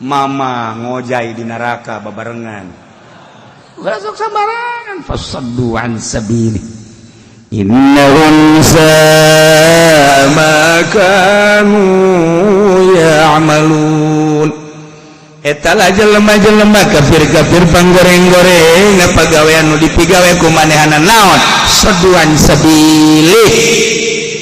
Mama ngojay di neraka babarengan. Ulah sok sambarangan fasaddu an sabili.
Innahum sa'a ma kanu ya'malun. Eta lah jelema-jelema kafir-kafir panggoreng-goreng pagawean nu dipigawe ku manehana naon? Saduan sabili.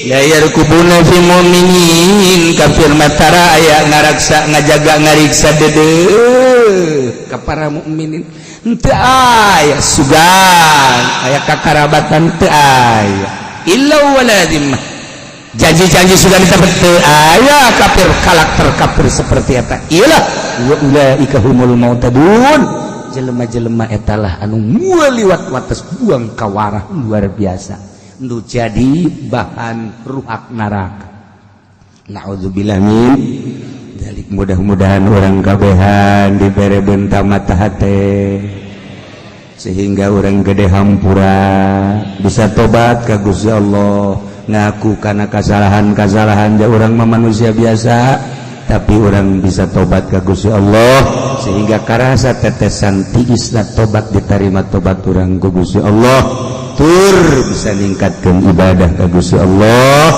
La yarqubuna fi mu'minin, kafir matara aya ngaraksa ngajaga ngariksa deudeuh ka para mukminin. Henteu aya sugan, aya kakarabatan teu aya. Illa wala dhimmah. Janji-janji sudah ditepet teu aya kafir karakter kafir seperti eta. Iyalah wa ulaika humul mu'tadun.
Jelema-jelema etalah anu moal liwat wates buang kawarah luar biasa. Nu jadi bahan ruhak neraka. Naudzubillah min dzalik.
Mudah-mudahan orang kabehan dibere benta mata hate sehingga orang gede hampura bisa tobat ka Gusti Allah, ngaku karena kesalahan-kesalahan ja orang mah manusia biasa, tapi orang bisa tobat ka Gusti Allah sehingga karasa tetesan tiisna tobat diterima tobat orang ku Gusti Allah, tur bisa ningkatkan ibadah ka Gusti Allah,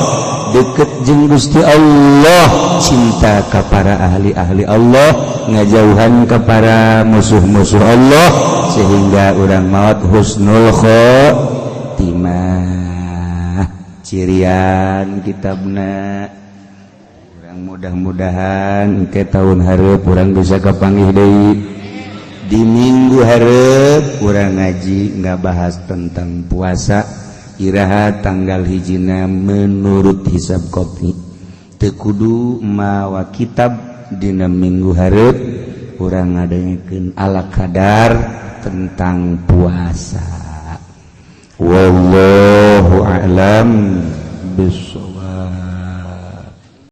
deket jeung Gusti Allah, cinta ka para ahli-ahli Allah, ngajauhan ke para musuh-musuh Allah, sehingga orang maut husnul khotimah. Cirian kitabna urang mudah-mudahan ke tahun hareup urang bisa kapanggih deui di minggu hareup. Urang ngaji nggak bahas tentang puasa, iraha tanggal hijina menurut hisab kopi, teu kudu mawa kitab. Dina minggu hareup urang ngadengekeun ala kadar tentang puasa. Wallahu a'lam bissawab.